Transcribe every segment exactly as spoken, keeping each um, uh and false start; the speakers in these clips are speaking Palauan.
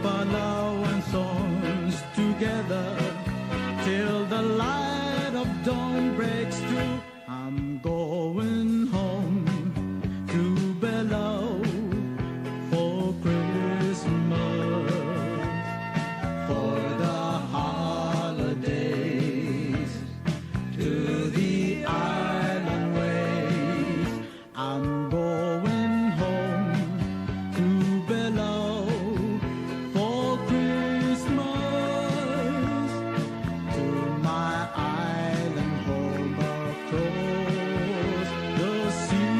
Palauan songs together till the light of dawn breaks through. I'm going home to Belau for Christmas, for the holidays, to the island ways. I'm going home to Belau for Christmas, to my island home across the sea.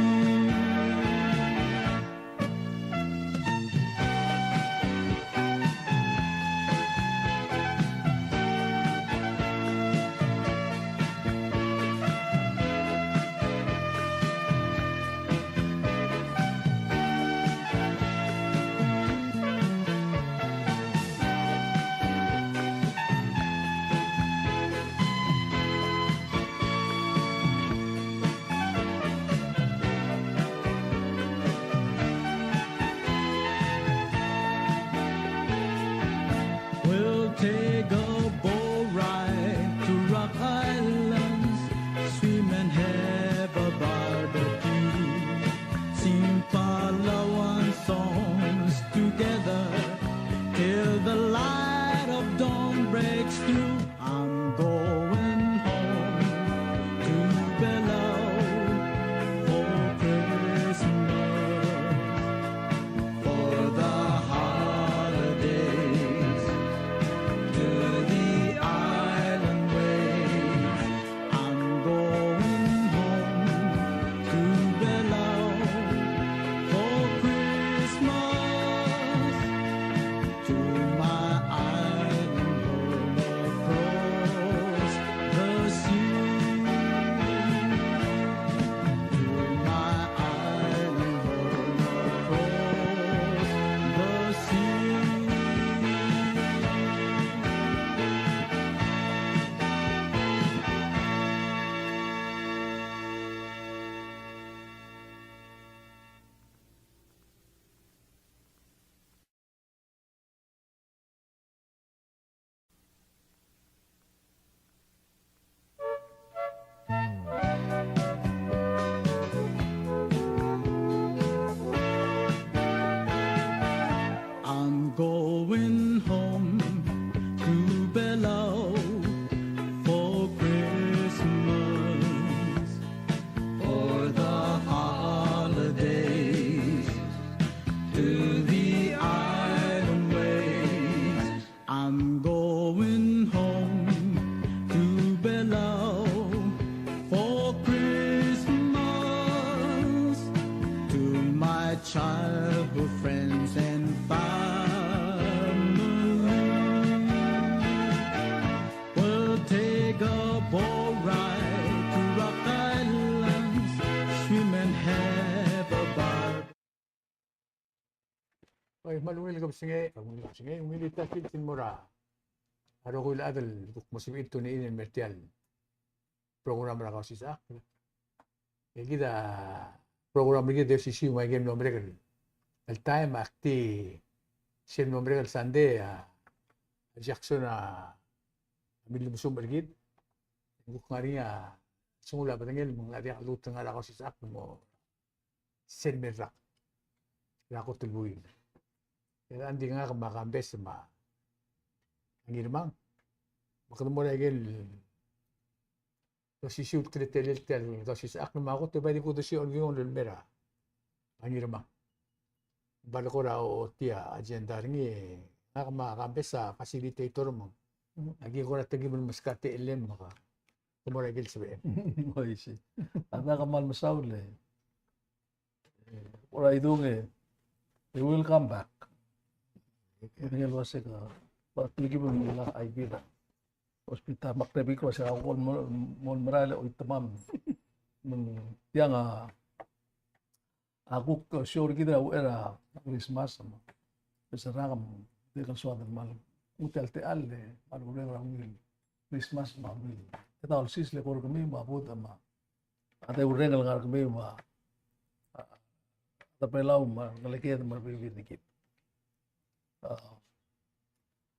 We'll take a boat ride to Rock Islands, swim and have a barbecue. Sing Palauan songs together till the light of dawn breaks through. I'm going home to Belau for Christmas, for the holidays, to the island ways. I'm going home to Belau for Christmas, to my island home across the sea. To my island home across the sea. I'm going home to Belau for Christmas, for the holidays, to the island ways. I'm going home to Belau for Christmas, to my childhood friends and family. We'll take a boat ride to Rock Islands, swim and have a bar. Oi, me a ungil kebesengei, me a ungil kebesengei, ungil el tia el sils el mo er a rokui el chad el kuk mo sebechir el tune in el mer tia el program er a Kausisechakl. E kid a program er kid a di osisiu me aike el mlo merek el taem, ak di sel mlo merek el Sunday a Jackson a millemesumech er kid. Kuk ngar er ngii a sengul a bedengel me ng diak lmuut el ngar er a Kausisechakl el mo sel mei el rak er a kot el buil. E ng di ngak me a Kambes me a Ngirmang. Me kede mo er a ikel osisiu el teletelel tia el Kausisechakl me a kot e bai di kudesii a olengit el mer a Ngirmang. Bai le kora ochotii a agenda er ngii, ngak me a Kambes a facilitator me ng. Aki kora tekib el meskau a techellem me ke mo er a ikel sebechem. Oi, sei. A ngak a kmal mesaul e. Ora idung e, e will come back. E ng el uase ke, ba tekib el mla a ibil. Hospital, me ak di bik el uase a kuk mo, mo merael e oitemam. Me ng tiang a a kuk show er kid er a uchei er a Christmas me a becherang me ng dirk el soad el kmal nguu tia el techall el kmal mereng er a ungil Christmas me a ungil Diak a Olsisel el eko er kemiu me a budech me a deurreng el ngar er kemiu me a, a, a Belau me a rengeleked me a rebebil er kid. A,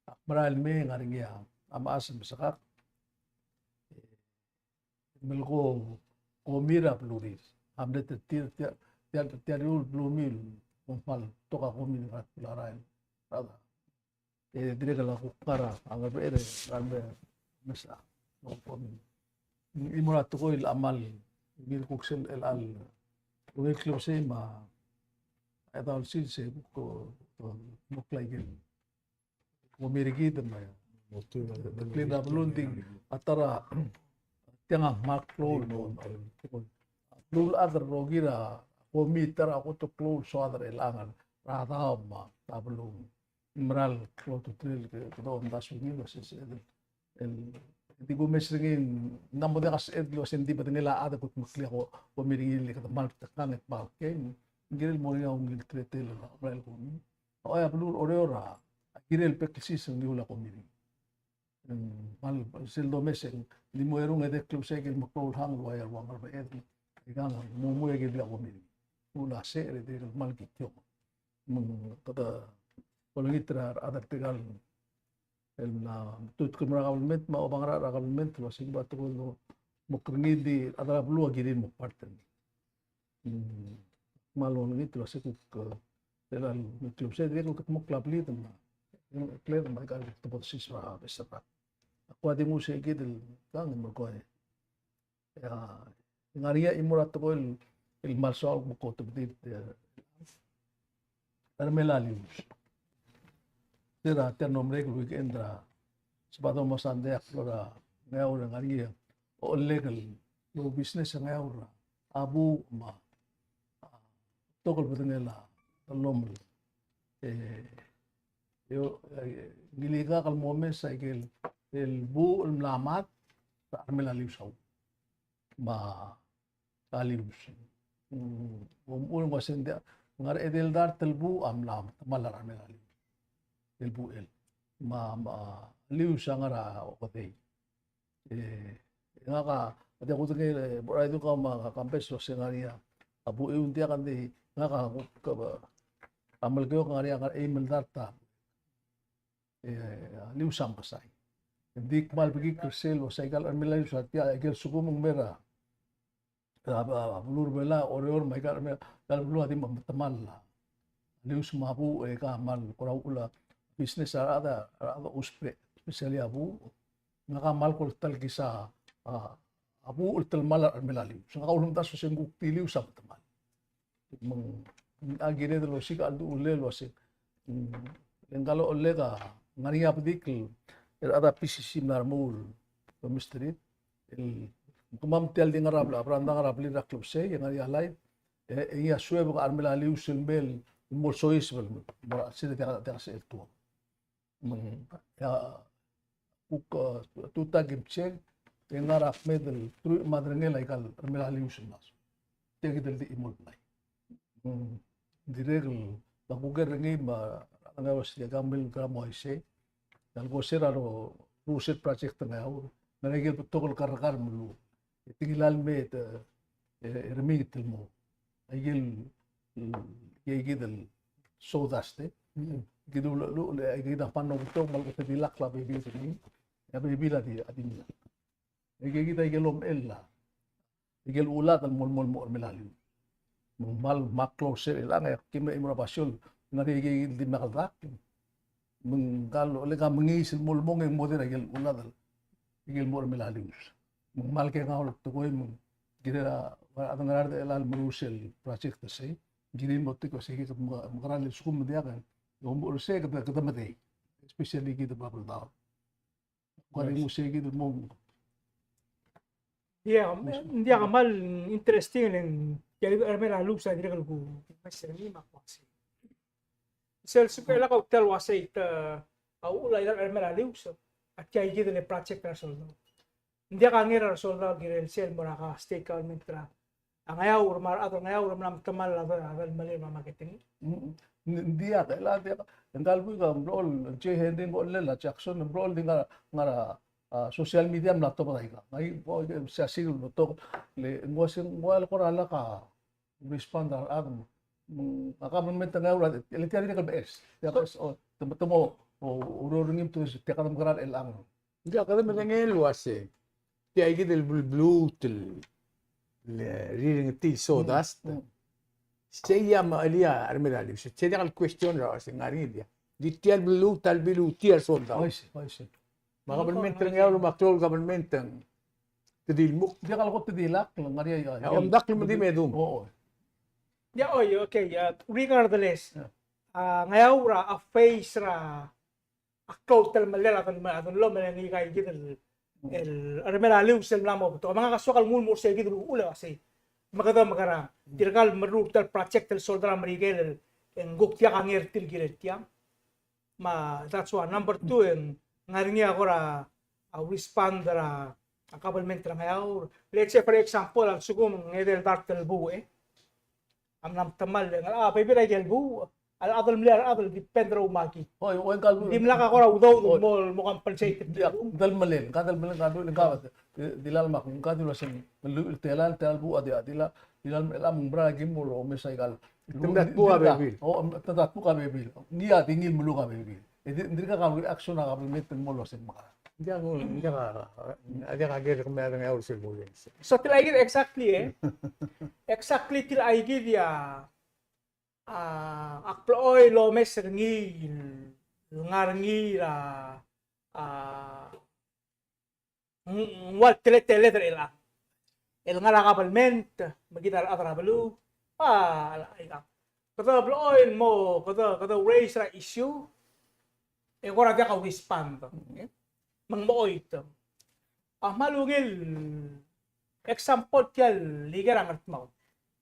ak merael mei e ng ngar er ngii a mechas el meskak. Melekoi a komi er a belurir. A mle tir, tir, tir, tir, tir el belumii el kmal betok a komi el ngar er a rael. E dirrek el kuk ngar er a ngar er a bechel er a mesa. Ng mo er a tekoi el kmal, ngii el kuk sel el, el, ungil klebesei me a chedaol sils e kuk, o, mo klaikel komi er kid me a, clean er a beluu. Ng di a ta er a, tiang a kmal klou el, beluu el chad el rokir a komi, ta er a kot el klou el soad er chelechang er a daob me a beluu. Mera el klou a ultutelel, kede omdasu er ngii el uase se el, el, di kumes er ngii, ng mo diak a sebeched el uase ng di bedengel a chad e kudmeklii a ko-, komi er ngii el kede kmal betekangel e kmal keng, ng kirel mo er ngii a ungil teletelel a merael el komi. Oi, a beluu er Oreor a kirel bek el sils el ngiluu a komi er ngii. Ng kmal sel domes e ng di mo erung e de klou sei el meklou el hang el ua ia el ua ngar er a bechel. Aikang a mo, mo ikel bla komi er ngii. Uchul a secher e dirrek el kmal kikiong. Me ng kede olengit er a rechad er tirka el el mla, tutkul mo er a government me a obang er a government el uase ng bai tekoi el mo er ngii, di a rechad er a beluu a kirir el mo part er ngii. Mm, kmal olengit el uase kuk, e, er a klebesei e dirrek el kudmokl a blid me a, kler me aika el tebodsis er a bes er a. Ak ua di nguu sei kid el kang el melekoi. E a, ng ngar er ngii a chimo er a tekoi el, el kmal soak el kmo kot el di, e, Ermelalius. Tir a, tir a mlo merek el weekend er a Sabado me a Sandei a klou er a Ngeaur e ng ngar er ngii a ochellek el, el business er a Ngeaur, a buuch me a, a, betok el bedengel a, a lomel. E, e, e, ngilikak el mo omes a ikel, el buuch el mla mad er a Ermelalius a uchul me a Lius. Mm, omechur e ng uase ng diak, ngar er a edei el dart el buuch a mla metemall a Ermelalius el buchel. Me a, me a Lius a ngar er a okedei. E, e ngak a, a diak kudengei, e, bo er a idung kau me a Kambes el uase ng ngar er ngii a buchiu, ng diak, ng di ngak a, a Melekeok a ngar er ngii a ngar er a eim el dart a e, a Lius a mekesai. Ng di kmal bekikl er sel uase aika el Ermelalius a tia, aike el sekum ng mei er a, a, a, a beluu er a Belau, Oreor me aika el Ermel-, aika el beluu a di me-, metemall a Lius me a buuch, e aika a kmal kora uchul a business er a rechad, a rechad a ousbech, especially a buuch. Ngak a kmal kora ta el kisa, a, a buuch el telemall a Ermelalius. Ngak a ulemdasu se ng kuk di Lius a metemall. Me ng, a kired el osiik a chelduchel el uase, mm, le ngka el ochellek a ngar er ngii a bedikl el, er a rechad er a P C C el mla remuul el mesterir el kemam tia el di ngar er a, a brand a ngar er a blil er a klebesei, e ngar er ngii a live, e, e ngii a suebek a Ermelalius el mei el mo soiseb el mo er a chelsel e diak, diak a sebechel el tuobed. Me ng, e, kuk, e, tutau e kim check, e ngar er a kmeed el truich me a derengel aika el Ermelalius el mla soiseb. Tia kid el di chimo el blai. Mm, dirrek el, me a kuker er ngii me a, a ngar er a uaisei, a kmal kora mo uaisei. A leko se er a ro-, ru sel project er a Ngeaur, me ng ngar er ngii a ikel betok el kerrekar me a lechub e te ngilai el mei e te, e, e remingit el mo. Aike el, e, aike kid el sawdust, e. Mm. Kid el, el, el, aike kid a mle betok me a leko se di lak a bebil er ngii. E a bebil a di, a di ngilai. Aike kid a ikel omechell a, ikel chuladel el mo, mo, mo, Ermelalius. Me ng kmal, kmal klou er sel chelechang e aki mei el mo er a basio el ngar er ngii aike kid el di mekeldakl. Me ngka el ochellek a mengiis el mo, mo, mo, mo er a ikel chuladel, ikel mo Ermelalius. Me ng kmal kengau el tekoi me ng kirel a, a rechad er a Ngaraard el meruul sel project er sei. Kirir el mo tek a sei kid me, mekerang el sekum me ng diak e, omuchel er sei kede, kede medei. Especially kid er a Babeldaob. Kora nguu sei kid el mo. Ia, ng diak a kmal interesting el ng, tia el Ermelalius a dirrek el ku, ku mes er ngii me a kuasei. Sel sebechel a kau tia el uasei te, a uchul a Ermelalius, a tia kid el project er a soldau. Ng diak a ngera er a soldau el kirel sel mo er a state government er a a Ngeaur me a rechad er a Ngeaur me a mla metemall a, a delmelel me a marketing. Mm, ng diak, e le diak. Ngka el buik a mlo, Jay Henry, ng ochellel a Jackson, mlo di ngar, ngar er a, a, social media me a tobed aika. Ngii bo, se a siik el betok, le ng uaisei, ng ua le kora lak a respond a rechad. Mm, a government er a Ngeaur, e le tia dirrek el beches. Tia beches, o, te mo, te mo, O, ureor er ngii me te, te kede mekerang er chelechang. Ng diak, kede medengei el uase tia kid el bel-, beluut el, el rirengetii el sawdust. Mm, mm. Sei a me a, el a remei er a lius. Sei diak el question er a uase ng ngar er ngii el diak. Di tia el beluut a lebeluut er tia el soldau. Oi, sei, oi, sei. Me a kabelment er a Ngeaur me a klou el kabelment e ng te di lmuk. Diak el kot te di lak, ng ngar er ngii a, a, omdakl me di medung. O, o. Ia, oi, okay, a, regardless. Ia. A, Ngeaur a, a face er a, a klou el telemellel a delme-, a delomel e ng ngika kid el, el, a remei er a lius el mla mo betok. Me ngak a soak el nguu el mo er sei kid el uchul el uasei. Me kede mekerang. Tirka el meruul tia el project el soldau er a Merikel el, e ng kuk diak a ngar er tir el kirel tiang. Me that's one. Number two, e ng ngar er ngii a kora, a, respond er a, a government er a Ngeaur. Let's say, for example, a lsekum ng edei el dart el buuch, e a mla metemall e ng, a, bebil a ikel buuch, a rechad el mle, a rechad el depend er a umaki. Oi, oi, ng kal. Dimlak a kora udoud el mo, mo compensate. Ia, ng kal melel, ng kal melel, ng kal melel, ng kal, di, di lak el mak, ng kal di uasei, ng lluich el telael, telael el buuch a di, a di lak, di lak el mera el ki mo omes a ikal. Te mdat buuch a bebil. O, te mdat buuch a bebil. Ngii a di ngii el meluk a bebil. E di, ng dirkak a reaction a kabelment el mo el uasei mekerang. Ng diak, ng diak a, ng diak a ker kemiu a Ngeaur sel mo ulenges. So, tia kid exactly, e. Exactly tia kid a, a, ak blechoel el omes er ngii, el ngar er ngii er a, a, ng, ng ua el teleteled er chelechang. El ngar er a kabelment, me kid a rechad er a beluu, a, a, a, kede blechoel el mo, kede, kede raise er a issue, e kora diak a respond. Me ng mo choit. A kmal ungil example tia el ikel er a Ngardmau.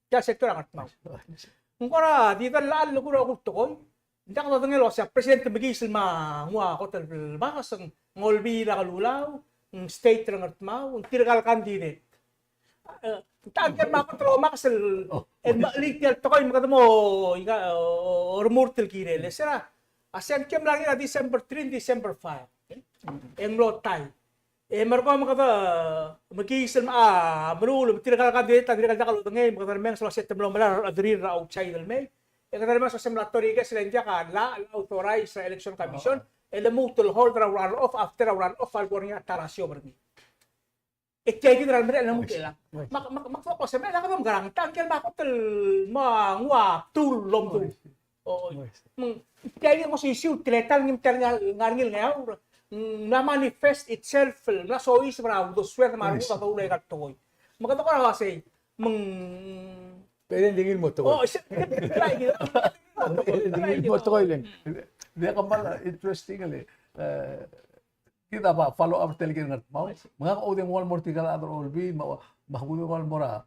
Tia el sector er a Ngardmau. Ng kora di dellach el kuk er a kuk tekoi. Ng diak dodengei el uasei a president a mekiis el mo nguu a kot el bakes, ng Olbiil er a Kelulau, ng state er a Ngardmau, ng tirka el candidate. E, ng ta ngike el mo kot el omakes el, el mechelii tia el tekoi me kede mo, ika, o, o, remurt el kirel. E se er a, a sengkio a mla er ngii er a December three, December five. E ng mlo tie. E merekong me kede, mekiis el mo, a, meruul, me tirka el candidate a dirrek el diak lodengei, me kede remenges el uasei te mlo melai a rechederir er a outside el mei. E kede remenges el uasei mla torikes el ng diak a llach el authorize er a Election Commission el lmuut el hold er a runoff, after a runoff a lebo er ngii a ta er a siob er ngii. E tia kid er a lemerek el lmuut el chelechang. Me ak, me ak, me ak kmo se me lak kede mekerang, ta ngike el mo kot el mo nguu a btuul el omdu. Oi. Me ng tia kid el mo osisiu el teletael ngii me tia el ngar er ngii el Ngeaur. Ng mla manifest itself el mla soiseb er a uldesued me a rengud a doruul aika el tekoi. Me kede kora uasei, me ng Pero ng di ngii el mo tekoi. O, se, ng di ngii el mo tekoi. Ng di ngii el mo tekoi, Len. Diak a kmal interesting el, e, kid a ba follow up er tia el ikel Ngardmau. Me ngak a oudengua el mo er tirka el chad er a Olbiil, me a, me a oudengua el mo er a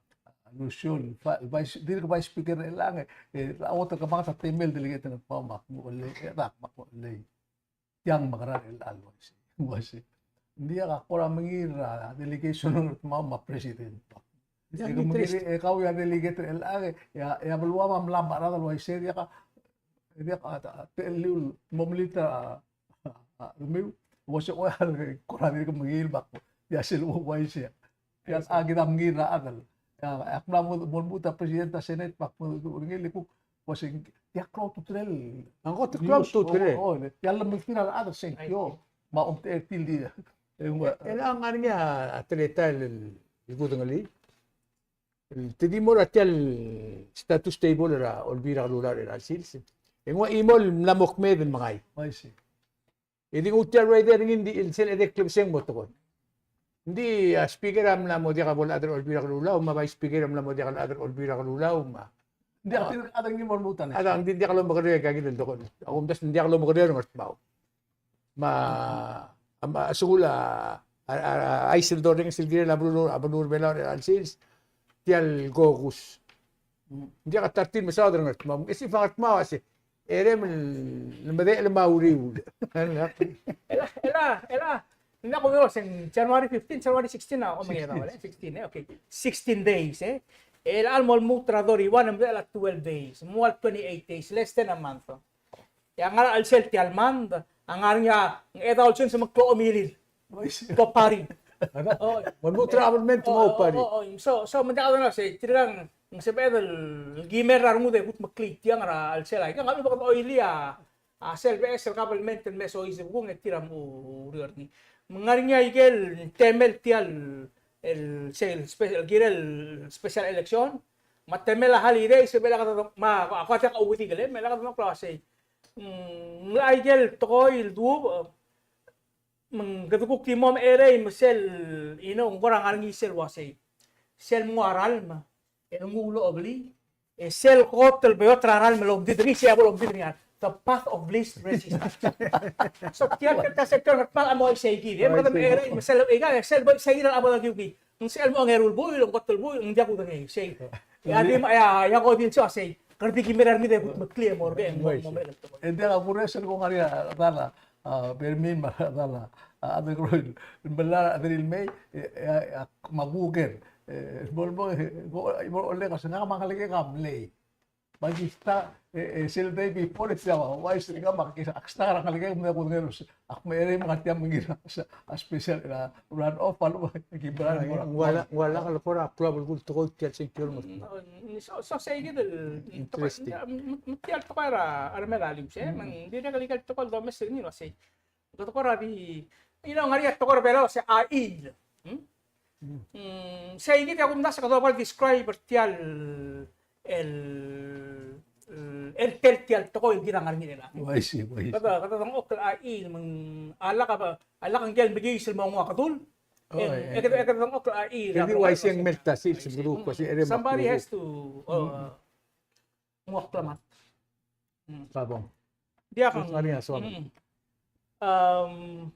Lucio, el vice, dirk vice speaker er chelechang, e, a kot el kemanget a temel delegate er a Ngardmau, me ak mo lei, e, dak, me ak mo lei. Tiang mekerang er chelechang el uaisei. Uaisei. Ng diak a kora mengiil er a delegation er a Ngardmau me a president. Ng diak, e ke mengiil, e kau a delegate er chelechang, e a, e a beluu a mla mecharad el uaisei, diak a, diak a, a, te liu el mo melilt a, a, a, kemiu, uaisei, ua el kora dirk mengiil bak, tia sel uaisei. Tia a kid a mengiil er a chad el. Ia, ak mla mo, mo lmuut a president er a Senate, me ak mo dmu er ngii el kuk, uasei, tia klou a ultutelel. Ng kot el klou a ultutelel. O, o, tia el lemekngit a rechad er a sengkio. Me a omtechei er tir el di. E ng ua. E ng ngar er ngii a teletael el kudengelii. Te di mo er a tia el status table er a Olbiil er a Kelulau er chelecha el sils. E ng ua chimo el mla mo kmeed el mengai. I see. E di nguu tia el rider er ngii, ng di el sel edei el klebesei e ng mo tekoi. Ng di a speaker a mla mo diak a bo el chad er a Olbiil er a Kelulau, me a vice speaker a mla mo diak el chad er a Olbiil er a Kelulau, me a. Ng diak, a tirka el chad er ngii a mo lmuut a. A, ng di diak lomekerreu aika kid el tekoi. A kumdasu ng diak lomekerreu er a Ngardmau. Me a, me a, sel a, a, a, a chais el dorrenges el kirel a beluu, a beluu er a Belau er chelecha el sils, tia el caucus. Ng diak a ta er tir el mesaod er a Ngardmau. E se a Ngardmau a se, e rem el medechel me a uriul. Chelecha, chelecha, chelecha. Ng diak, ko mlo se ng January fifteen, January sixteen a, o, me ng sixteen. Sixteen, e, okay. Sixteen days, e. Chelecha el mo lmuut er a thirty-one, e medechel a twelve days. Mo ua el twenty-eight days, less than a month. E a ngar er a chelsel tia el month, a ngar er ngii a, ng chedaol sils me ng klou a omilil. Ko party. Oi. Mo lmuut er a government, mo party. Oi, oi, oi. So, so, me ng diak a dengei se, tirkang, ng sebeched el kimer er a rengud e kudmeklii tiang er a chelsel aika. Ng kmal oilii a, a sel beches el kabelment el me soiseb kung e tir a mo oureor er ngii. Me ng ngar er ngii a ikel temel tia el, el sel spe-, el kirel special election, me a temel a holiday, se bela kede, me a, a kuk diak a uedikel, e, me bela kede mo klou a sei. Mm, ng locha ikel tekoi el duubech, me ng kede kuk di mo merei me sel, you know, ng kora ngar er ngii sel uasei. Sel mnguu a ralm, el nguu el oblii, e sel kot el beot er a ralm el omdid er ngii, sei a bo lomdid er ngii. The path of least resistance. So, tia el ta sel kmal a mo sei kid, e, me kede merei me sel, e, sel bo sei kid a bo de kiukii. Ng sel mo ongeru el buil, ng kot el buil, ng diak kudengei, sei. E a di, e a, e a ko di el soal sei. Kede di ki mera er ngii de kutmeklii e mo er bek, e ng mo, mo merek el tekoi. E ng diak a kures el ko ngar er ngii a dala, a, Bermin me a dala, a, a de kro el mla er a Deril Mei, e, e, a, me a kuker, e, bo, bo, bo, bo, olek a se ngak me a ngelekek a mlei. Me aki start, e, e, sel day before, e tia ua, uaisei er ngii me aki start er a ngelekek me kudengei el se, ak merei me ng tia me ng ngar er ngii a special, a, run off, a lebo, aki brand. Ng ua, ng ua lak el kora klou a belkul el tekoi tia el sengkio el mo. Mm, so, so sei kid el, interesting. Me, me tia el tekoi er a, a remelai el uaisei, me ng dirrek el ikel tekoi el domes er ngii el uasei. Kede kora di, you know, ngar er ngii a tekoi er a Belau el uasei a chiil. Hmm? Mm, sei kid a kumdasu e kede oba el describe er tia el, el, el tel tia el tekoi el kid a ngar er ngii er chelechang. Uaisei, uaisei. Kede, kede dengchokl a chiil, me ng, a lak a, a lak a ngike el mekiis el mo nguu a kedul. Oh, e, e, e kede, e kede dengchokl a chiil. Kede di uaisei ng mei el ta sils, me kede kuk uaisei, e, somebody has to, uh, nguu a klemat. Mm. Ka bong. Diak, ng ngar er ngii a soam. Mm. Em,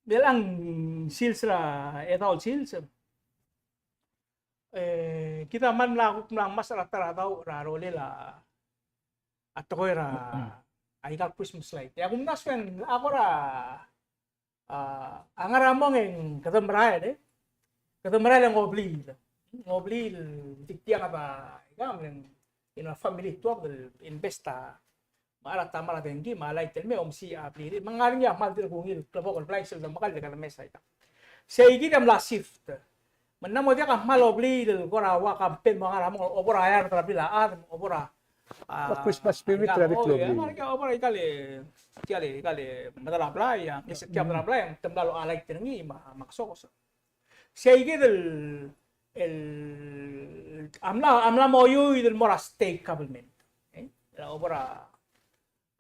Diak, ng sils er a, e, daob el sils. E, kid a kmal mla, kuk mla ngmasech er a ta er a daob er a rolel a, a tekoi er a, a ikal Christmas light. E a kumdasu e ng, a kora, a, a ngar er a mong e ng kede merael, e. Kede merael e ng obliil. Ng obliil, tia, tia a ba, ikang, you know, family tuobed el invest a me a ta me a dengki, me a light el mei, e omsii a blirir. Me ng ngar er ngii a kmal dirk ungil klebokel el blai sel domekall e kede mesa ikang. Sei kid a mla shift. Me ng mo diak a kmal obliil el kora ua campaign me a ngar er a mong, obo er a eanged er a blil a chad, obo er a, a, Christmas spirit er a bek el obliil. Ngar er ngii a obo er a ikal, tia el, ikal medal a blai, a, ngeso tia el medal a blai, te mla locha light er ngii, me a, me a ksokes. Sei kid el, el, a mla, a mla mo oiuid el mo er a state government. E? El obo er a,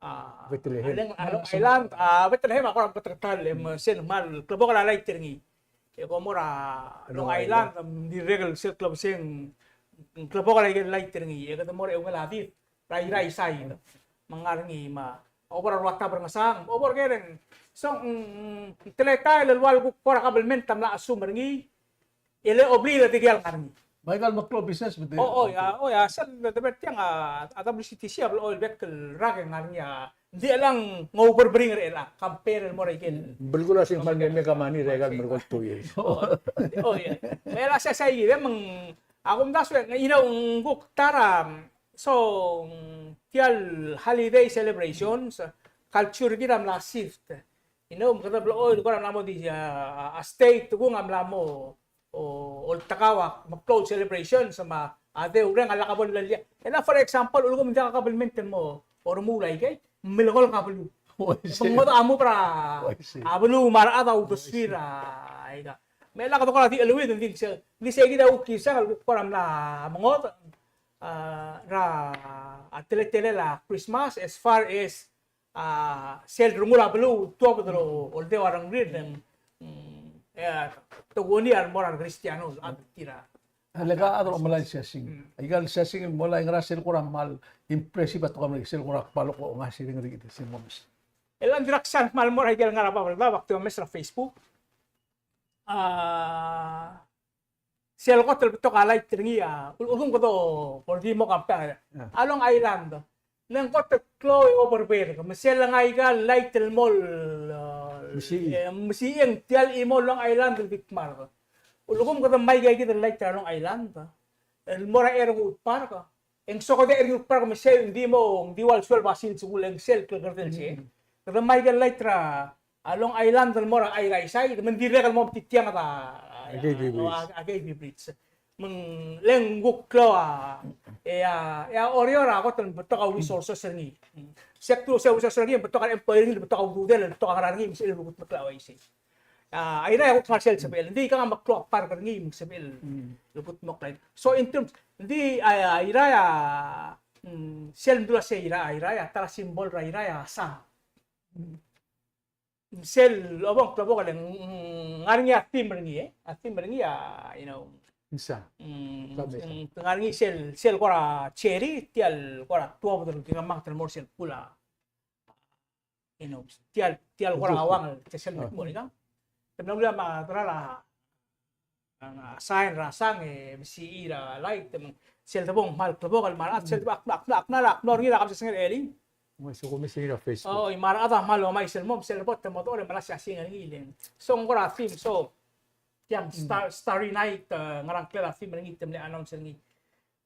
a, Bethlehem. A Long, a Long Island, a Bethlehem a kora betok el, e, me sel kmal klebokel a light er ngii. E kom mo er a Long Island, me ng dirrek el sel klebesei, klebokel a light er ngii. E kede mo er a eungel a did er a Irrai side. Me ng ngar er ngii me a obo er a Ruatab er a Ngesang, obo er a Kereng. So, mm, mm, teletael el ua el kuk kora kabelment a mla assume er ngii, e le obliil a tirke el ngar er ngii. Me aika el meklou a business me te. O, o, ya, o, ya, sel de, de ber tiang a, a W C T C a blechoel bek el rak e ng ngar er ngii a, ng di chelechang ng ouberbring er chelechang, compare el mo er a ikel. Belkul a sel kmal me, me kamani er aika el merekong el two years. O, o, ya. Me a sel sei kid e me ng, a kumdasu e, you know, ng kuk ta er a, so, tia el holiday celebrations, culture er kid a mla shift. You know, me kede blechoel el kora mla mo di, a, a state kung a mla mo, o, oltekau a meklou el celebrations me a deurreng a lak bo leliang. E le, for example, ulekum ng diak a kabelment el mo, o, remuul aikei, milekoi a beluu. Me ng ngodech a move er a, a beluu me a rechad a uldesuir a, aika. Me a lak de kora di cheleuid, ng di se, ng di sei kid a kuk isang el kuk kora mla mengodech, a, er a, a teletelel a Christmas, as far as, a, sel rengul a beluu, tuobed el oldeu a rengrir, e ng, mm, e, te kuk ngii a mo er a Kristiano, a, tir a. A leka a chad el omelai el siasing. Mm. Aika el siasing el molai, ngera sel kora kmal impressive a tekoi el mle, sel kora kmal ko ngasireng er kid, sel momes. E le ng dirrek sel kmal mo er aike el ngar er a bab el daob, ak di omes er a Facebook. A, sel kot el betok a light er ngii a, ul-, ulekum kede kora di mo compare. A Long Island. Le ng kot el klou e oberberk, me sel lengai aika el light el mo el, a, mesichii, e, mesichii e ng tia el chimo el Long Island el di kmark. Ulekum kede mei aika kid el light er a Long Island el mo er a Ernguul Park. E ng soak e Ernguul Park me sei ng di mo, ng di ua el suelb a sils el kuk e ng sel klekerel sei. Kede mei aika el light er a Long Island el mo er a Airai side, me ng dirrek el mo mtitianged a, a, a K B Bridge. Me ng le ng kuk klou a, e a, e a Oreor a kot el betok a resources er ngii. Se kdu se resources er ngii, betok a employee er ngii, betok a ududel, betok a ngar er ngii, me sel kutmeklii a uaisei. A, Airai a kuk ngar sel sebechel. Ng di ikang a meklou a park er ngii, me sebechel el kutmeklii. So in terms, ng di a, a Airai a, mm, sel mdu el uasei Airai, Airai a ta er a symbol er a Airai a sang. Sel obong klebokel e ng, ng ngar er ngii a theme er ngii, e. A theme er ngii a, you know. Ng sang. Mm, ng ngar er ngii sel, sel kora cherry, tia el kora tuobed el kiremang el mo er sel bkul a, you know, tia el, tia el kora uang el sel mo er ngii. Te mla ungil a ma dra la a, a sign er a sang e mesii er a light, me ng sel debong kmal klebokel, me a rechad sel debong a kmal, a kmal, a kmal er ngii er a kabesengei er a elii. Mo se ko mesengei er a Facebook. O, me a rechad a kmal omais el mo, me sel bo te mo dechor e melai a siasing er ngii le. So ng kora theme, so tiang star, Starry Night, e, ngar er ngii a theme er ngii, te mle announce er ngii.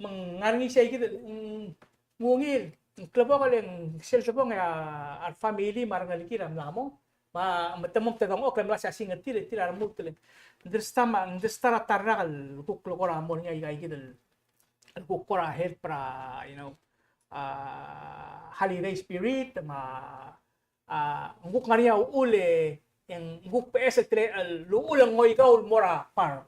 Me ng ngar er ngii sei kid el, mm, ng ungil, ng klebokel e ng sel debong e a, a family me a rengelekir a mla mo. Me a, me te mo, me te dengchokl e melai a siasing er tir, e tir a lmuut el. Ng di sta ma, ng di sta er a ta el rak el kuk kora mo er ngii aika kid el, el kuk kora help er a, you know, a, holiday spirit, me a, a, ng kuk ngar er ngii a uchul e, e ng kuk beches el tele, el uchul e ng oikau el mo er a park.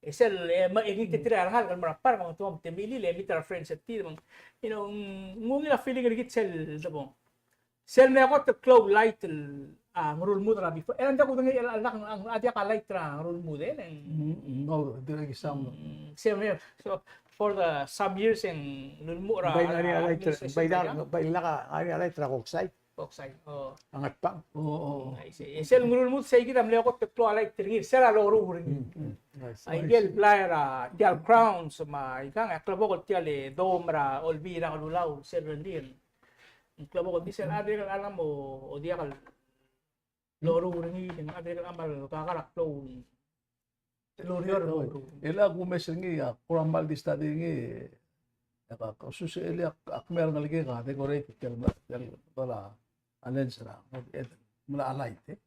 E sel, e, me, e, ngii tir a rengalek el mo er a park, me te mo, te milil, e meet er a friends er tir, me ng, you know, ng, ng ungil a feeling er kid sel debong. Sel mle kot el klou el light el, a, Ngerulmud er a before. E ng diak kudengei el, a, a, a diak a light er a Ngerulmud, e, ng. Mm, mm, no, dirrek el sound. Mm, sel mle, so, for the some years e ng lulmuchel er a, bai ngar er ngii a light, bai lak, bai lak a, ngar er ngii a light er a Koksai. Koksai, o. A Ngatpang. O, o. I see. E sel Ngerulmud sei kid a mle kot el klou a light er ngii, sel a loruul er ngii. Mm, mm. I see. Aike el blai er a, tia el crowns, me aikang, a klebokel tia el dome er a Olbiil er a Kelulau, sel rengrir. Ng klebokel di sel a dirrek el mo, o diak el loruul er ngii, ng a dirrek el kmal kakar a klou. Loruul, loruul. E le ak kumes er ngii, ak kora kmal di study er ngii, e ak, ak osus el ak, ak mei a rengelekek a decorate, tia el, tia el, tia el, a lens er a, e, mla light, e.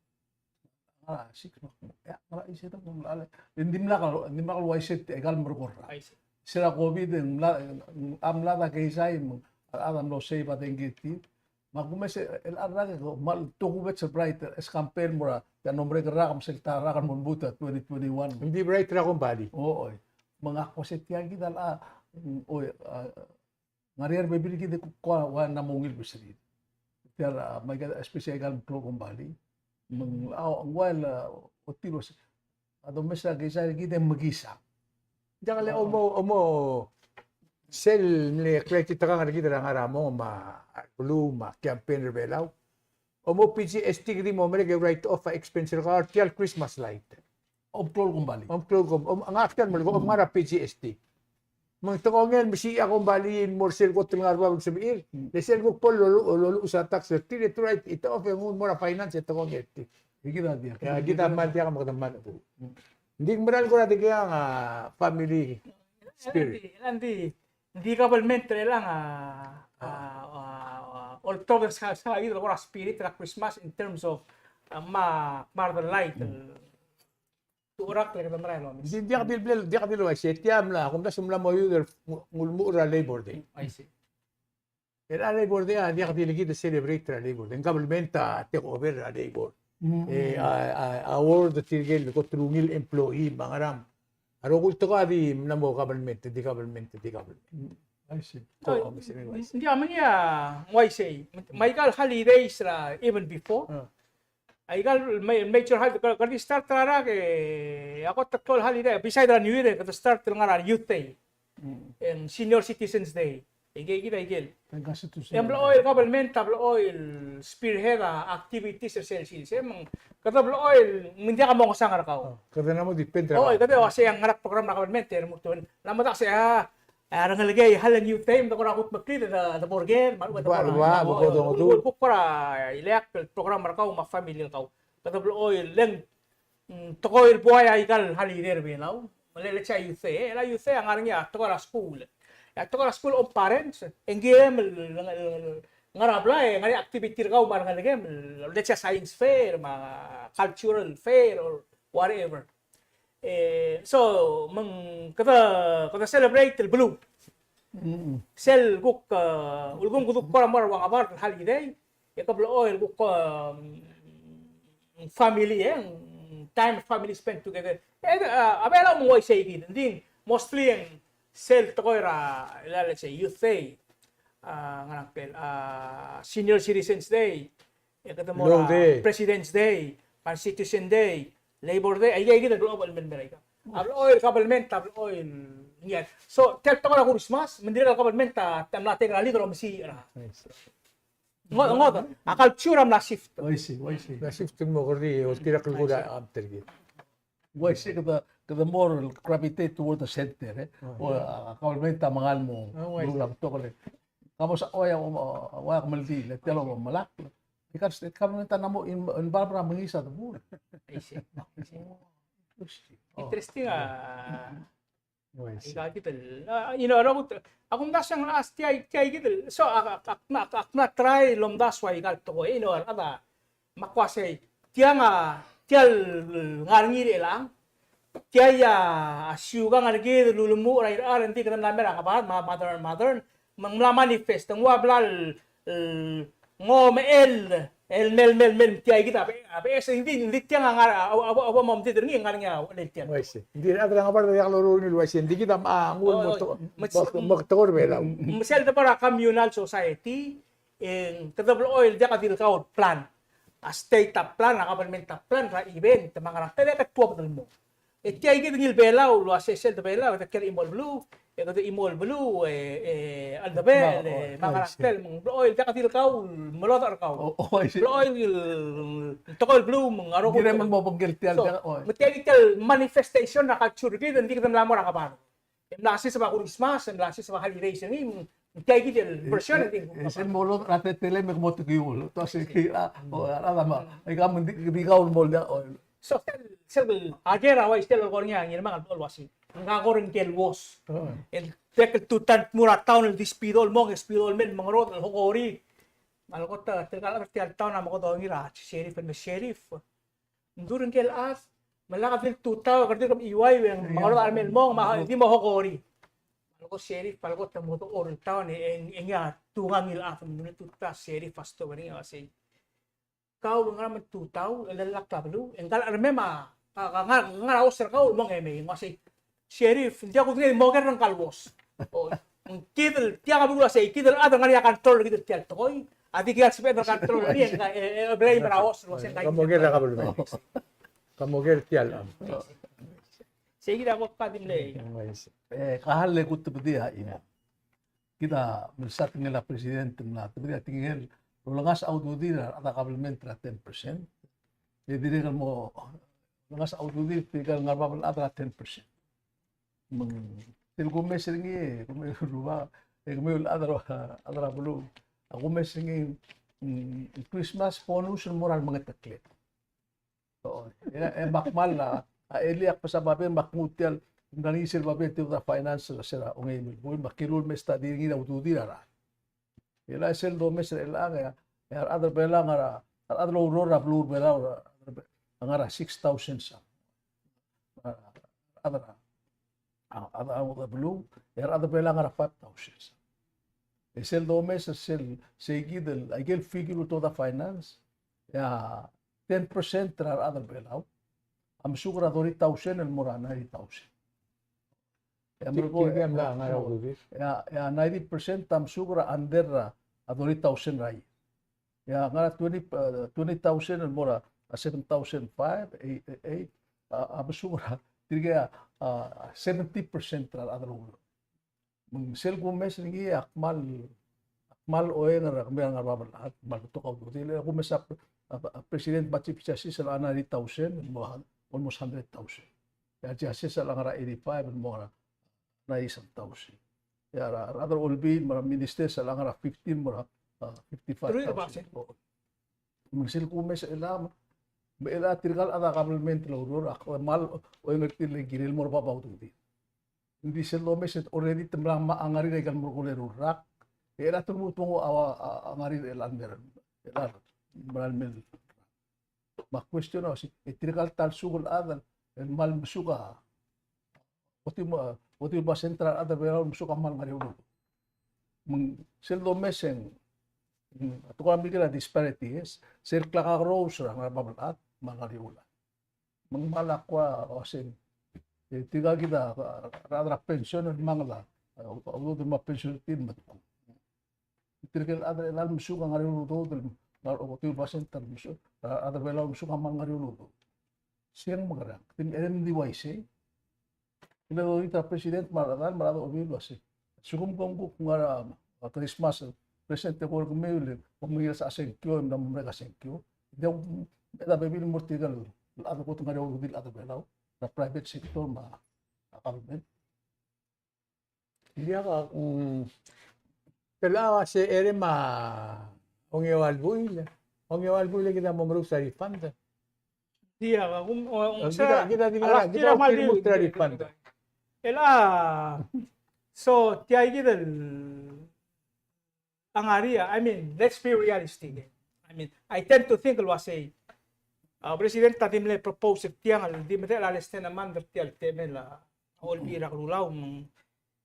A, six, e, mla, e, se, mla light. Ng dimlak, ng dimlak el uaisei aika el merekong er a. I see. Se er a COVID, e ng mla, a mlad a keizai, me a rechad a mlo save a dengki er tir. Me a kumes el, el a rak e kmal tokubets el bright as compare el mo er a, tia el mlo merek el rak me sel ta el rak el mo lmuut er a twenty twenty-one. Ng di bright er a kombalii. O, oi. Me ngak a kmo se tia kid a, oi, a, ngar er ngii a rebebil er kid el kuk ua, ua mla mo ungil beserir. Tia el, a, me aika, especially aika el meklou el kombalii. Me ng, a, ng ua el, a, otir el uase a domes er a keizai er kid e mekiis a. Diak le omo, omo sel mle kletitekangel er kid er a ngar er a mong me a beluu me a campaign er a Belau. Omo PGST kede mo merek e write off a expense er kau er tia el Christmas light. Omklou el kombalii. Omklou el kom-, om, ngak tia el melekoi, om ngar er a PGST. Me ng tekongel el mesii a kombalii el mo er sel kot el ngar er a bab el sebechir. Le sel kuk bo lolu-, loluches a tax er tir e te write it off e nguu el mo er a finance e tekongel er tir. E kid a diak. E kid a kmal diak me kede kmal. Ng di ng mera el kora dikea a family spirit. Ng di, ng di government er chelechang a, a, a, a, oltobed er a, a, kid el kora spirit er a Christmas in terms of, a, me a kmal light. Turak le kede merael el omes. Di, diak di le, diak di le uaisei, tia mla, kumdasu mla mo youth el ng-, ng ulemuchel er a Labor Day. I see. Er a Labor Day, a diak di le kid el celebrate er a Labor Day. Ng government a take over er a labor. Mm. E, a, a, award tirke el kot el ungil employee, me a ngerang. A rokui el tekoi a di mla mo government, di government, di government. Mm. I see. Ko, so, o, ng di a mengia ng uaisei. Me aika el holidays er a even before. Ah. Aika el ma-, major holiday, kede, kede start er a rak e, a kot el klou el holiday, beside er a New Year, kede start el ngar er a Youth Day. Mm. E ng Senior Citizens Day. Aike, aike, aike el. E ng blechoel government a blechoel spearhead a activities er sel sils, e. Me ng, kede blechoel, me ng diak a mongesang er kau. Oh, kede mla mo depend er a. Oh, kede uasei a ngar er a program er a government, e, remuul el, mla mo dmak sei, a, a rengelekek a hal el Youth Day, me te kora kutmeklii, de, de bo er ker, me a lechub e de bo er a, bo er a, bo er a, kuk kora ileakl el program er kau me a family er kau. Kede blechoel, le ng, mm, tekoi el buai aika el holiday er a Belau. Me le, let's say a Youth Day, e, el a Youth Day a ngar er ngii a tekoi er a skuul. E a tekoi er a skuul a parents, e ng kirem el, el, el, ngar er a blai, e ngar er ngii a activity er kau me a rengelekem, let's say a science fair, me a cultural fair, or whatever. E, so, me ng kede, kede celebrate el beluu. Sel kuk, e, ulekum kede kora mo er a ua ngebard el holiday, e ke blechoel kuk, e, family, e, time family spent together. E, a, a Belau me ng uaisei kid. Ng di mostly e ng sel tekoi er a, let's say, Youth Day, a, ngerang kel, a, Senior Citizens Day, e kede mo er a President's Day, Constitution Day, Labor Day, aika kid el blechoel el mei er aika. A blechoel el government, a blechoel el, yeah. So, tia el tekoi er a Christmas, me ng dirrek el government a, a mla take er a lead el omesiich er a. Ng, ng, a culture a mla shift. Uaisei, uaisei. Mla shift el mo kora, oltirakl el kora a terkid. Uaisei kede, kede more gravitate toward the center, e. O, a, government a mengal mo, mo er a betok el. Ka mo sa, oi, a, oi, a, oi, a kemeldiil, e tia el omelakl. Ika el state government a mla mo in-, involve er a mengiis a debur. Uaisei. Interesting, a. Ika kid el, a, you know, a kumdasu e ng, a, tia, tia kid el. So, a, a, a, a, a try el omdasu a ika el tekoi, you know, a, me a kuk uasei, tiang a, tia el ngar er ngii er chelechang, tia a siukang er kid el ulemuchel er a irechar, e ng di kede mla mei er a ngebard, me a modern, modern, me ng mla manifest, ng ua bla el, el, ng omechell, el mei, mei, mei, tia kid a be-, a beches, e ng di, ng di tiang a ngar, a, a, a, a, mo mdid er ngii, ngar er ngii a uchelel tiang. Uaisei. Ng di a rechad er a ngebard a diak loruul er ngii el uaisei. Ng di kid a, a, nguu el mo, mo tekoi er a Belau. Me sel debo er a communal society, e ng kede blechoel diak di le kau el plan. A state a plan, a government a plan er a event, me a ngerang, kede tuobed el mo. E tia kid ngii el Belau el uasei sel de Belau, e kede kiei er a chimo el beluu, e kede chimo el beluu, e, e, cheldebechel, e, me a ngerang, tel, me ng blechoel diak di le kau el melodech er kau. Blechoel el tekoi el beluu, me ng ngar er ngii. Dirrek el mo obengkel tia el. So, me tia kid el manifestation er a culture er kid, ng di kede mla mo er a ngebard. E mla siseb a Kurismas, e mla siseb a holidays er ngii, me tia kid el version, e, e, e sel mo lodech er a teletelem e ke mo tekiu el. Tua se ki, a, o, a, a, ma, e ka me ng di, di kau el mo lodech, o. So, sel, sel, a ker a uaisei el kora ngii a Ngirmang el bo el uasei. Ng kora ngike el uos. El dirrek el tutau el tmuu er a town el di spido el mong, spido el mei el mengerodech el hokori. Me a lekot, tirka el chad er tia el town a mo kodongir a sheriff el me sheriff. Ng di ngike el chad, me lak di el tutau, kede di kemiuaiu e ng mengerodech a mei el mong, me a di mo hokori. Me a lekot sheriff, me a lekot te mo dechor el town, e ng, e ngii a tungang el chad, me ng tutau sheriff a stop er ngii a sei. Kau el ngar er a tutau, el lak a beluu, e ngka el chermem a, a, a ngar, ngar er a uos er kau el mong e mei, ng uasei, sheriff, ng diak kudengei el mo ker er ngka el uos. O, ng kid el, tia a beluu el uasei, kid el chad el ngar er ngii a control er kid el tia el tekoi, a di kid a sebeched el control er ngii, e, e, e, blame er a uos, el uasei, ka mo ker er a kabelment. Ka mo ker er tia el. Sei kid a kot ka di mle. E, ka hal e kutebedii a chimo. Kid a mle sa tekingel a president, mla tebedii a tekingel, lolengasech a ududir a rechad er a kabelment er a ten percent. E dirrek el mo, lolengasech a ududir tirka el ngar er a bab el chad er a ten percent. Me ng, tirke el kumes er ngii, kumes er a rubak, e kemiu el chad er a, chad er a beluu. A kumes er ngii, mm, Christmas bonus el mo er a remengeteklel. O, e, e, me ak kmal a, a, elii ak besa babier me ak nguu tia el, ng ngar er ngii sel babier tia el finance er a, se er a ongeim el buil, me ak kilu el mei e study er ngii er a ududir a rechad. E le sel domes er chelechang, e a, e a rechad er a Belau a ngar er a, a rechad el oureor er a beluu er a Belau, a ngar er a six thousand some. A rechad er a, a, a, a, a beluu, e a rechad er a Belau a ngar er a five thousand. E sel domes er sel, sei kid el, aike el figure el tuobed a finance, e a ten percent er a rechad er a Belau a mesuk er a thirty thousand el mo er a ninety thousand. E a, e a, e a ninety percent a mesuk er a under er a thirty thousand er a year. E a ngar er a twenty, e, twenty thousand el mo er a seven thousand five, eight, eight, a, a mesuk er a, tirke a, a, seventy percent er a rechad el oureor. Me ng sel kumes er ngii a kmal, a kmal oeng er a kemiu el ngar er a bab el chad, kmal betok a ududir. E kumes a, a, a president me a chief justice el ngar er a ninety thousand, mo, almost hundred thousand. E a justice el ngar er a eighty-five, mo er a ninety-some thousand. E a rechad er a olbiil me a ministers el ngar er a fifteen mo er a, a, fifty-five thousand. Truly, Pastor. O. Me ng sel kumes er chelechang, me chelechang tirka el chad er a kabelment el oureor a kmal oeng er tir el kirel mo er a bab a ududir. Ng di sel domes e already te mla mo ngar er ngii a ika el merekong el rak. E chelechang te mo tuobed a, a, a ngar er ngii el mer, el mer. Me a question a uasei, e tirka el ta el suk el chad el el kmal mesuk a, otium, otium el basent er a rechad er a Belau el mesuk a kmal ngar er eou el udoud. Me ng sel domes e ng, mm, a tekoi er a Merikel a disparity, e sel klekakerous er a ngar er a bab el chad, me a ngar er eou el chad. Me ng kmal a kua, uasei, e tirka kid a, a, a rechad er a pension el mangel a, a, udoud el mo pension er tir el medkung. Tirke el chad er chelechang el mesuk a ngar er eou el udoud, el ngar er a otium el basent el mesuk, a rechad er a Belau el mesuk a kmal ngar er eou el udoud. Sei ng mekerang, kede di uaisei. Kede di ta president me a rechad, me a rechad a olbiil el uasei. Sekum kom kuk ngar er a, a Christmas, present e kuk kemiu el, kom ngar er a sengkio, e mla mo merek a sengkio. Di, e a bebil el mo er tirke el chad el kot ngar er eou el udoud el chad er a Belau, er a private sector me a government. Diak a, mm, te locha uase er a ongeua el buil, ongeua el buil e kid a mo merus a refund. Diak a, um, o, um, kid a, kid a di ngar er a, kid a di ngar er a refund. El a, so, tia kid el a ngar er ngii, I mean, let's be realistic. I mean, I tend to think el uasei, a, president a di mle propose er tiang el di medechel a less than a month er tia el temel a olbiil er a kelulau, me ng,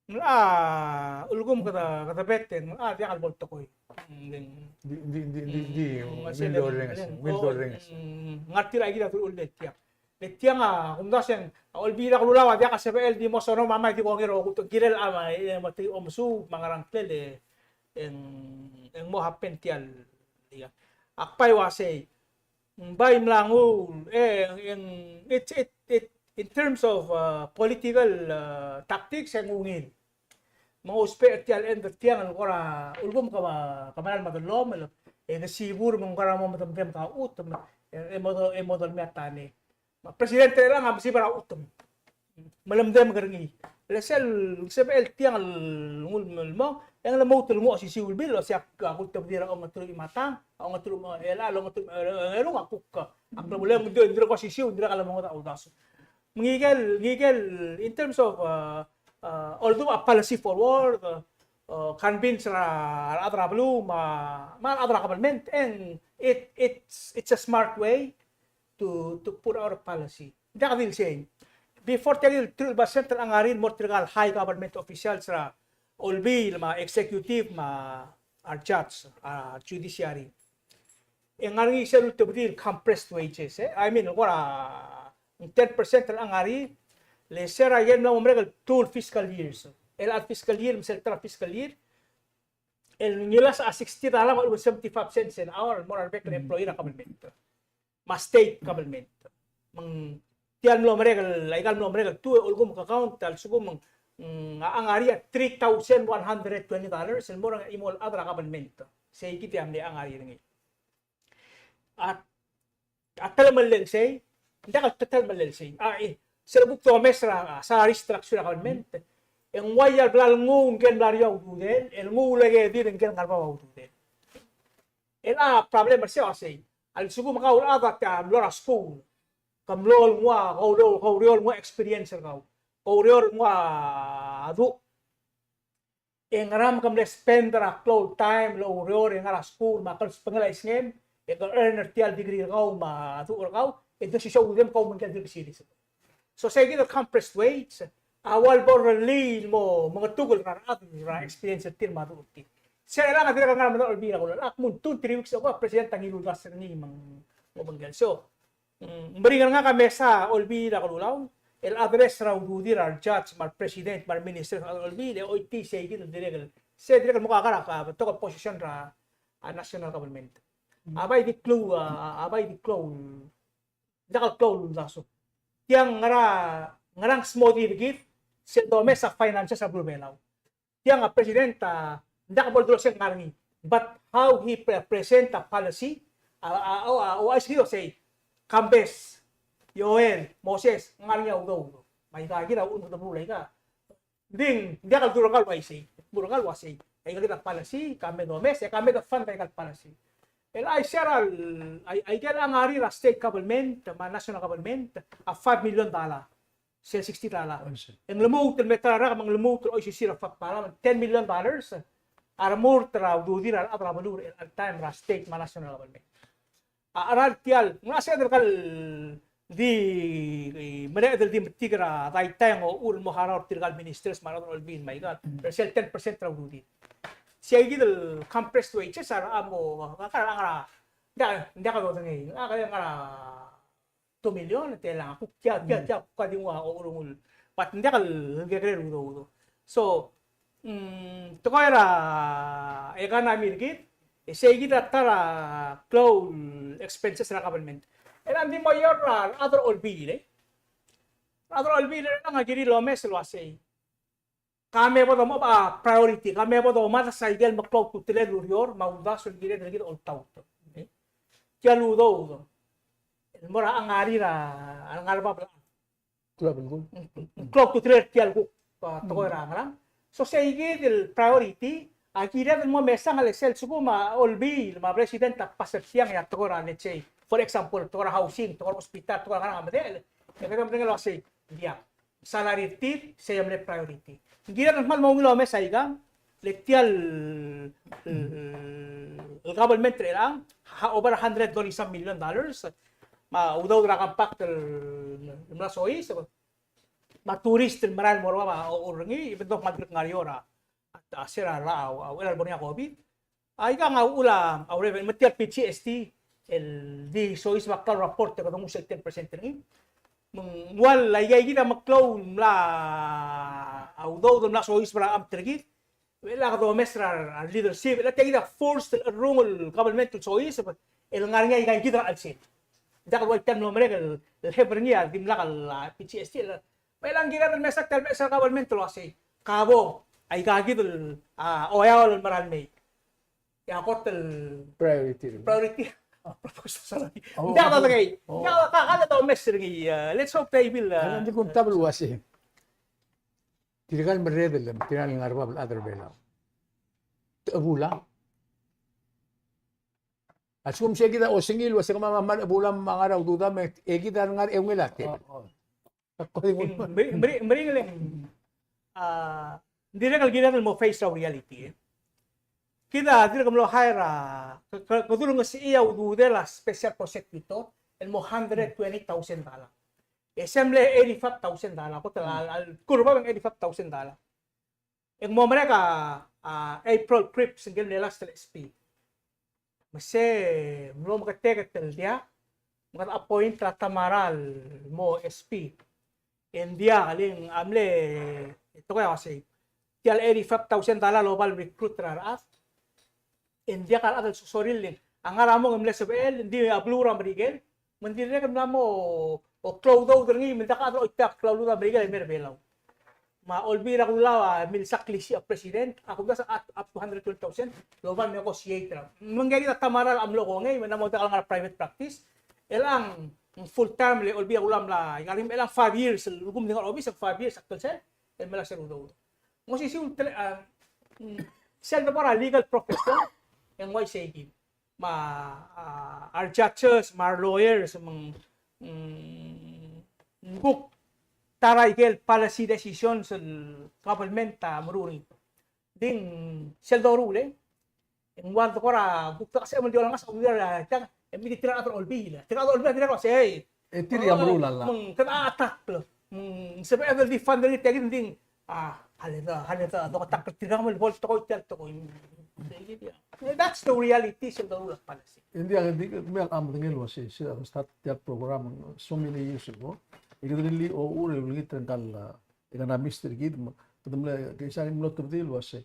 ng locha ulekum kede, kede bet e ng locha diak el bo el tekoi. Ng di, di, di, di, di, mm, Mildorrenges, Mildorrenges. Mm, ngar tir a kid a dulu el tiang. Le tiang a, kumdasu e ng, a olbiil er a kelulau a diak a sebechel el di mo soam a mei e di kongei er a okutang, kirel a mei, e, me te omesuub me a ngerang, ngklel e ng, e ng mo happen tia el, ia. Ak bai uasei, ng bai mla nguu, e, e ng, it, it, it, in terms of, uh, political, uh, tactics, e ng ungil. Me ng ousbech er tia el end er tiang el kora ulekum ke, ke meral medellomel, e ke sibu me ng kora mo medemedem a chutem, e, e mo, e mo dolemii a tane. Me a president er chelechang a mesib er a chutem. Me lemdem er ngii. Le sel sebechel tiang el nguu el mo, e ng lmuut el nguu a osisiu el bill, el uasei a kultebedii er a ongeteruich me a tang, a ongeteruich me a, el, el ongeteruich me a, e, erung a kuk, a klebuul e ng dirrek, ng dirrek osisiu, ng dirrek el mo mengedecheduch a uldasu. Me ngike el, ngike el, in terms of, uh, uh, although a policy forward, uh, uh, convince er a, a rechad er a beluu, me a, me a rechad er a government, and it, it's, it's a smart way to, to put out a policy. Diak di el sei. Before tia el teruich el basent el ngar er ngii el mo er tirka el high government officials er a olbiil me a executive me a re judge, a judiciary. E ng ngar er ngii sel ultebedii el compressed wages, e. I mean, kora ng ten percent el ngar er ngii, le se er a ikel mla mo merek el two fiscal years. El chad el fiscal year, me sel ta el fiscal year, el ngilasech a sixty dollar me a lechub e ng seventy-five cents an hour el mo er a rebek el employee er a government me a state government. Me ng tia el mlo merek el, aika el mlo merek el two, e ulekum ke count a lsekum ng, mm, a ngar er ngii a three thousand one hundred twenty dollars el mo er a chimo el chad er a government. Sei kid a mle ngar er ngii. A, a telemellel sei, ng diak el telemellel sei. A, e, sel kuk domes er a, a, salary structure er a government, e ng uaia el bla lenguu ngike el mla er eou a ududel, el nguu el eke dirk ngike el ngar er bab a ududel. El a problem er sei a sei, a lsekum kau el chad a mlo er a skuul, ke mlo el nguu a koureor, koureor el nguu a experience er kau, koureor el nguu a duch, e ngera me ke mle spend er a klou el taem el oureor e ngar er a skuul me a klsbengel a isngem, e ke earn er tia el degree er kau me a duch er kau, e di osisiu a ududem, kau me ngike el dirk series. So sei kid el compressed wage a ua lebo el rellii el mo mengetukl er a rechad er a experience er tir me a duch er tir. Sei a chelechang a dirrek el ngar er a medal a olbiil er a kelulau. Ak mle two, three weeks ago a president a ngiluu el uldasu er ngii me ng obengkel. So, mm, ng meringel er ngak a mesa a olbiil er a kelulau el address er a ududir a re judge me a re president me a re minister er a olbiil, e choitii sei kid el dirrek el, sei dirrek el mo kakar a betok el position er a, a national government. A bai di klou, a, a bai di klou, diak el klou el uldasu. Tiang ngera, ngera ng smodii er kid sel domes a finances er a beluu er a Belau. Tiang a president a, ng diak bo el dulu el sei ng ngar er ngii. But how he pre-, present a policy, a, a, a, a, a, a, sei, Kambes, Joel, Moses, ng ngar er ngii a udoud. Me aika kid a uchul me kede meruul aika. Ng di, ng diak el dulu er kau el uaisei, dulu er kau el uaisei. Aika kid a policy, ka me domes, e ka me de fund aika el policy. El a isei er a, ai, aike el ngar er a state government me a national government a five million dollar. Sel sixty dollar. Uaisei. E ng lmuut el me ta er a rak me ng lmuut el oisisiu er a five dollar, ten million dollars a remurt er a ududir a rechad er a beluu er chelecha el taem er a state me a national government. A cheral tia el, ng locha sebeched el kal di, e, mereched el di metik er a daitai ng ochur el mo harau er tirka el ministers me a rechad er a olbiil me aika, er sel ten percent er a ududir. Sei kid el compressed wages a rechad a mo, ngak a ngar er a, ng diak, ng diak dodengei, ngak a ngar er a two million, te lang, kuk tia, tia, tia, kuk a di nguu a ochur el nguu. But ng diak el kekerei el udoud. So, mm, tekoi er a economy er kid, e sei kid a ta er a klou el expenses er a government. E ng di mo er a rechad er a olbiil, e. Rechad er a olbiil er chelechang a kirir el omes el uasei, ka me bo domo, a, priority, ka me bo domo a saikel el meklou a ultutelel el ureor me a uldasu el kired el kid a oltaut. E? Tia el udoud el mo er a ngar er a, a ngar er a bab el, klou a ultutelel er tia el kuk, a, tekoi er a ngerang. So sei kid el priority a kired el mo mesang el sel lsekum a olbiil me a president a pass er tiang e a tekoi er a, let's say, for example, tekoi er a housing, tekoi er a hospital, tekoi er a ngerang a medechel, e kede medengei el uasei, diak, salary er tir, sei a mle priority. Ng kired el kmal mo ungil omes aikang, le tia el, el, el government er chelechang, ha, over a hundred thirty some million dollars, me a udoud er a compact el, el mla soiseb, me a tourist el merael el mo er a bab a ochur er ngii, even though kmal dirk ngar er eou er a, a, a, se er a, a, a, uchei er a lebo er ngii a COVID, Aikang a uchul a, a revenue, me tia el P G S T, el di soiseb a klou el report e kede nguu sel ten percent er ngii. Me ng ua aika kid a meklou el mla, a udoud el mla soiseb er a amt er kid. Uchei a kede omes er a, a leadership, uchei a tia kid a force el cherrungel el government el soiseb, el ngar er ngii aika kid er a chelsel. Diak el ua tia el mlo merek el, el have er ngii a dimlak el, a, P G S T, el Me chelechang ng kired el mesa tia el beches er a government el uasei, ka bo, aika kid el, a, oeaol el mera el mei. E a kot el priority. Priority. Professor Salai. Oh, ng diak dodengei. Oh. Ng diak, ka, ka le domes er ngii, a, let's hope they will, a, ng di kumtab el uasei, tirka el merredel, tirka el ngar er a bab el chad er a Belau, te chebuul a. A lsekum sei kid a osengir el uasei kemam a kmal chebuul a me a ngar er a udoud me, e kid a ngar er a eungel a tebel. Oh, oh. Meringel, meringel, a, ng dirrek el kired el mo face a reality, e. Kid a dirk mlo hire a, ke, ke, kede ulengesechii a ududel a special prosecutor el mo hundred twenty thousand dollar. E se mle eighty-five thousand dollar, kot el, a, a, kurbab ng eighty-five thousand dollar. E ng mo merek a, a, April Cripps, ngike el mle last el S P. Me se mlo meketeket el diak, me kede appoint er a Tamara el mo S P. E ng diak, le ng a mle, e tekoi a uasei, tia el eighty-five thousand dollar el oba el recruit er a rechad. E ng diak a rechad el sorir el, a ngar er a mong e mle sebechel, ng di a beluu er a Merikel, me ng dirrek el mla mo klou a udoud er ngii, me ng diak a chad el oitia el klou a udoud er a Merikel el mei er a Belau. Me a Olbiil er a Kelulau a milsa a klisiich a president, a kumdasu a up to hundred twenty thousand, el oba el negotiate er a. Me ngii a Tamara a mlo kongei, me ng mo diak el ngar er a private practice, chelechang full time le Olbiil er a Kelulau a mla, e ng ngar er ngii me chelechang five years, el lsekum di ngar er a obis, five years a klsel, el mla sel udoud. Ng osisiu el tele, a, mm, sel debo er a legal profession, e ng uaisei kid. Me a, a, our judges, me a our lawyers, me ng, mm, ng kuk ta er a ikel policy decisions el government a meruul er ngii. Ng di sel doruul e, e ng ua el tekoi er a kuk ta er a sebechem el di olengasech a udoud er a tiang, e me di tirka el chad er a Olbiil. Tirka el chad er a Olbiil a dirrek el uasei, e tir a meruul a llach. Me ng kede a attack, me ng sebeched el di fund er ngii, tia kid ng di, a, a le de, a le de, doketakl er tirka me bo el tekoi tia el tekoi. That's the reality, sel doruul a policy. Ng di, ng di, me a medengei el uasei, se, se a start tia el program, so many years ago, e kede rirellii a uchul e olengit er ngka el, a, economist er kid, me, kede mle, ke isang mlo tebedii el uasei,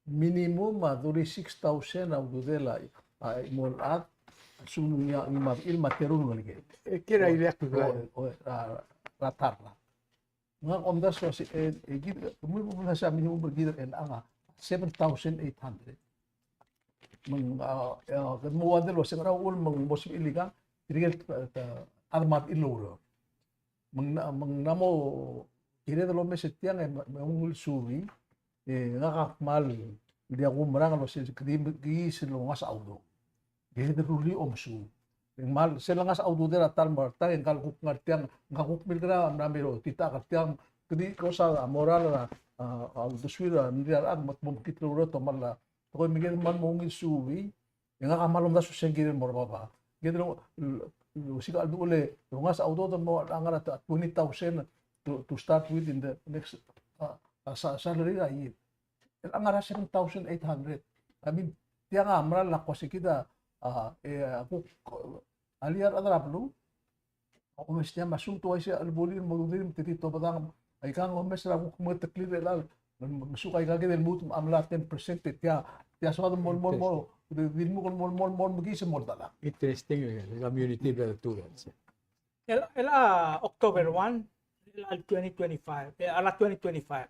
minimum a thirty-six thousand a ududel a, a, mo el chad, a lsekum ng, ng mebechir me a teru el ngelekel. E kid a ileakl el, o, o, a, er a ta er a. Me ng omdasu el uasei, e, e kid, kemiu bo mla se a minimum er kid er chelechang a seven thousand eight hundred. Me ng, a, a, kede mo ua el uasei ngera uchul me ng mo sebechir el ikang, tirke el, a, chad el mebechir el oureor. Me ng, me ng mla mo kired el omes er tiang e me, me ungil subii, e ngak a kmal diak kumerang el uasei kede, kede sel longasech a udoud. Kede rullii a omesuub. E ng kmal sel lengasech a ududel a ta el mo er a tang, e ngka el kuk ngar tiang, ngka kuk milkera, mla mei er a otitaek er tiang, kede ko sa a moral er a, a, a uldesuir a mle chad me te mo mekngit el oureor, te kmal a, tekoi me kede kmal mo ungil subii, e ngak a kmal omdasu sel kirel mo er a bab. Kede, osiik a cheldecheduch el, e ng ngasech a udoud el mo ngar er a twenty thousand to, to start with in the next, uh, uh, sa-, salary er a year. E ng ngar er a seven thousand eight hundred. I mean, tiang a mera el kmo se kid a, a, e, a kuk, a, alii a rechad er a beluu, omes tiang me a sum te uaisei a chelebulir me a ududir me te di tobedang. Aika ng omes er a kuk mengeteklii er chelechang, me suk aika kid el lmuut me a mla ten percent e tia, tia soad el mo, mo, mo, di, di lmuut el mo, mo, mo, mekiis el mo dalang. Interesting, e, community level two, e. El, el a October one, el a twenty twenty-five, e, a la twenty twenty-five.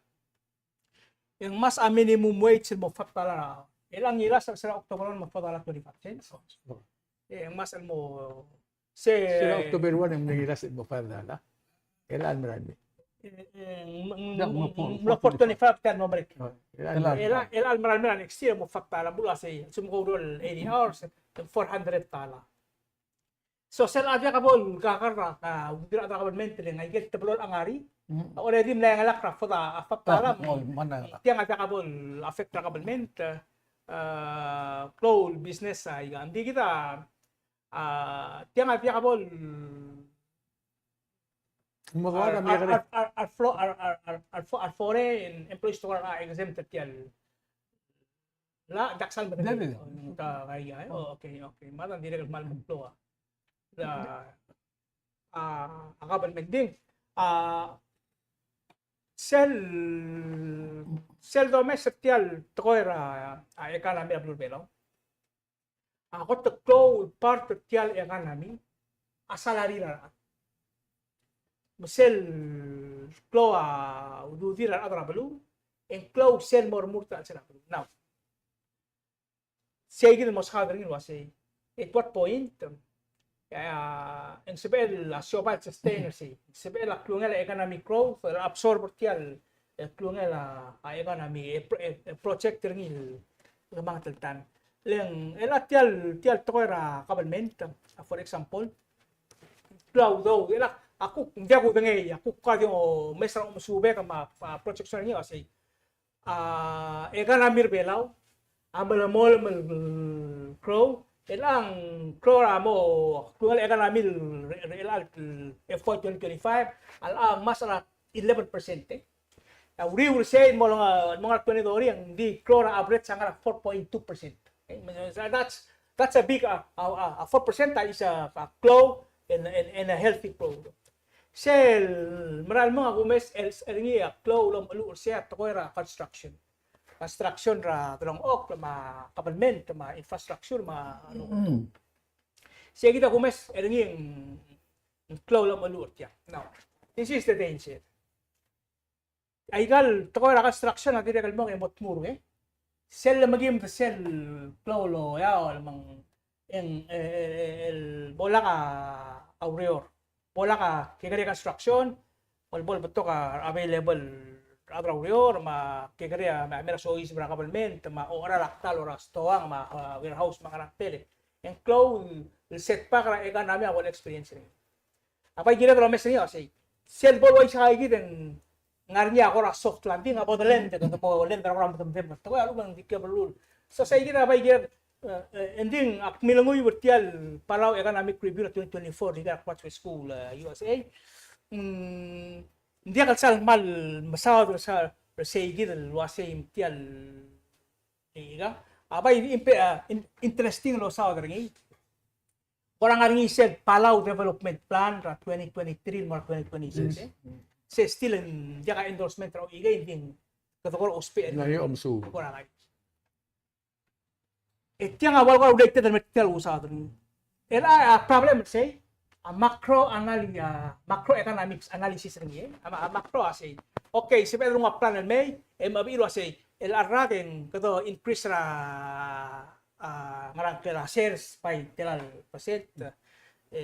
E ng ngmasech a minimum wage el mo five dollar a, el a ngilasech er sel October one el mo four dollar twenty-five cents. E ng ngmasech el mo, se, sel October one e ng ngilasech el mo five dollar. El a mera el mei. E, e, ng, ng, ng mlo four twenty-five tia el mo merek. Oh, el a, el a mera el mei er a next year el mo five dollar, me a sei, se mo koureor el eighty hours, four hundred dollar. So sel a diak bo el kakar er a, a, ududir a rechad er a government el ngar er ngii el teblo el ngar er ngii. Mm. Already mla ngar er a four dollar a, a, five dollar. Oh, me ng ngar er ngii. Tiang a diak bo el affect er a government, a, klou el business a, aika. Ng di kid a, a, tiang a diak bo el, me a, a, a, a, a flo-, a, a, a, a fo-, a foreign employees te kora exempt er tia el Llach, diak sal medengei. Diak, diak. Oh, ka, ka, ia, eh. Oh, okay, okay. Me a dirrek el kmal meklou a, a, a government, ng di, a, sel, sel domes er tia el tekoi er a, a economy er a beluu er a Belau. A kot el klou el part er tia el economy a salary er a rechad. Me sel klou a ududir a rechad er a beluu, e ng klou sel mo remurt er a chelsel a beluu. Now, sei kid el mo saod er ngii el uasei, at what point, a, e ng sebechel a siobai el sustain er sei, sebechel a klungel a economic growth el absorb er tia el, e, klungel a, a economy, e, pro-, e, e project er ngii el kemanget el taem. Le ng, el a tia el, tia el tekoi er a government, a, for example, klou a udoud, el a, a kuk, ng diak kudengei, a kuk ka di omes er a omesubek me a, a projection er ngii a sei, a, economy er a Belau a melemolem el klou, el a ng klou er a mo, klungel a economy er a, er a, er a F Y twenty twenty-five, a, a ngmasech er a eleven percent, e. A uriul er sei el mo ngar, mo ngar er a twenty thirty, ng di klou er a average a ngar er a four point two percent. Okay? That's, that's a big, uh, uh, uh, four percent is a, a klou and, and, and a healthy klou. Sel mera el mong a kumes el, er ngii a klou el omecheluch er sei a tekoi er a construction. Construction er a delengchokl me a government me a infrastructure me a, mm, sei kid a kumes er ngii ng klou el omecheluch er tiang. Now, this is the danger. Aika el tekoi er a construction a dirrek el mong e mo tmuu, e. Sel lemekiim e sel klou el oeaol me ng, e, e, e, el bo lak a ureor, bo lak a kekerei a construction, el bo lebetok a available er a rechad er a ureor, me a kekerei a, me a, me a soiseb er a government, me a ocheral a ktal er a stoang, me a, a, warehouse, me a ngerang, tele. E ng klou el setback er a economy a bo le experience er ngii. A bai kired el omes er ngii a sei, sel bo el uaisei kid e ng ngar er ngii a kora soft landing, a bo de lend, e kede bo lend er a kora medemedem. Tekoi a lechub e ng di kebelul. So sei kid a bai kired, e, e, e ng di ak milenguiu er tia el Palau Economic Review er a twenty twenty-four er a Graduate School, e, U S A. Mm, ng diak el sal kmal mesaod er sei kid el uasei me tia el, e, a bai impe-, a, in-, interesting el osaod er ngii. Kora ngar er ngii sel Palau Development Plan er a twenty twenty-three el mo er a twenty twenty-six, e. Se still ng diak a endorsement er a O E K, ng di kede kora ousbech er ngii. Ng kora ngai. E tiang a ua el kora related el mer tia el osaod er ngii. El a, a problem er sei, a macro anali-, a macroeconomics analysis er ngii, e. A ma-, a macro a sei, okay, sebeched el nguu a plan el mei, e me a bechil a sei, el a rak e ng kede increase er a a, ngerang, klel a sales by tela el percent, e,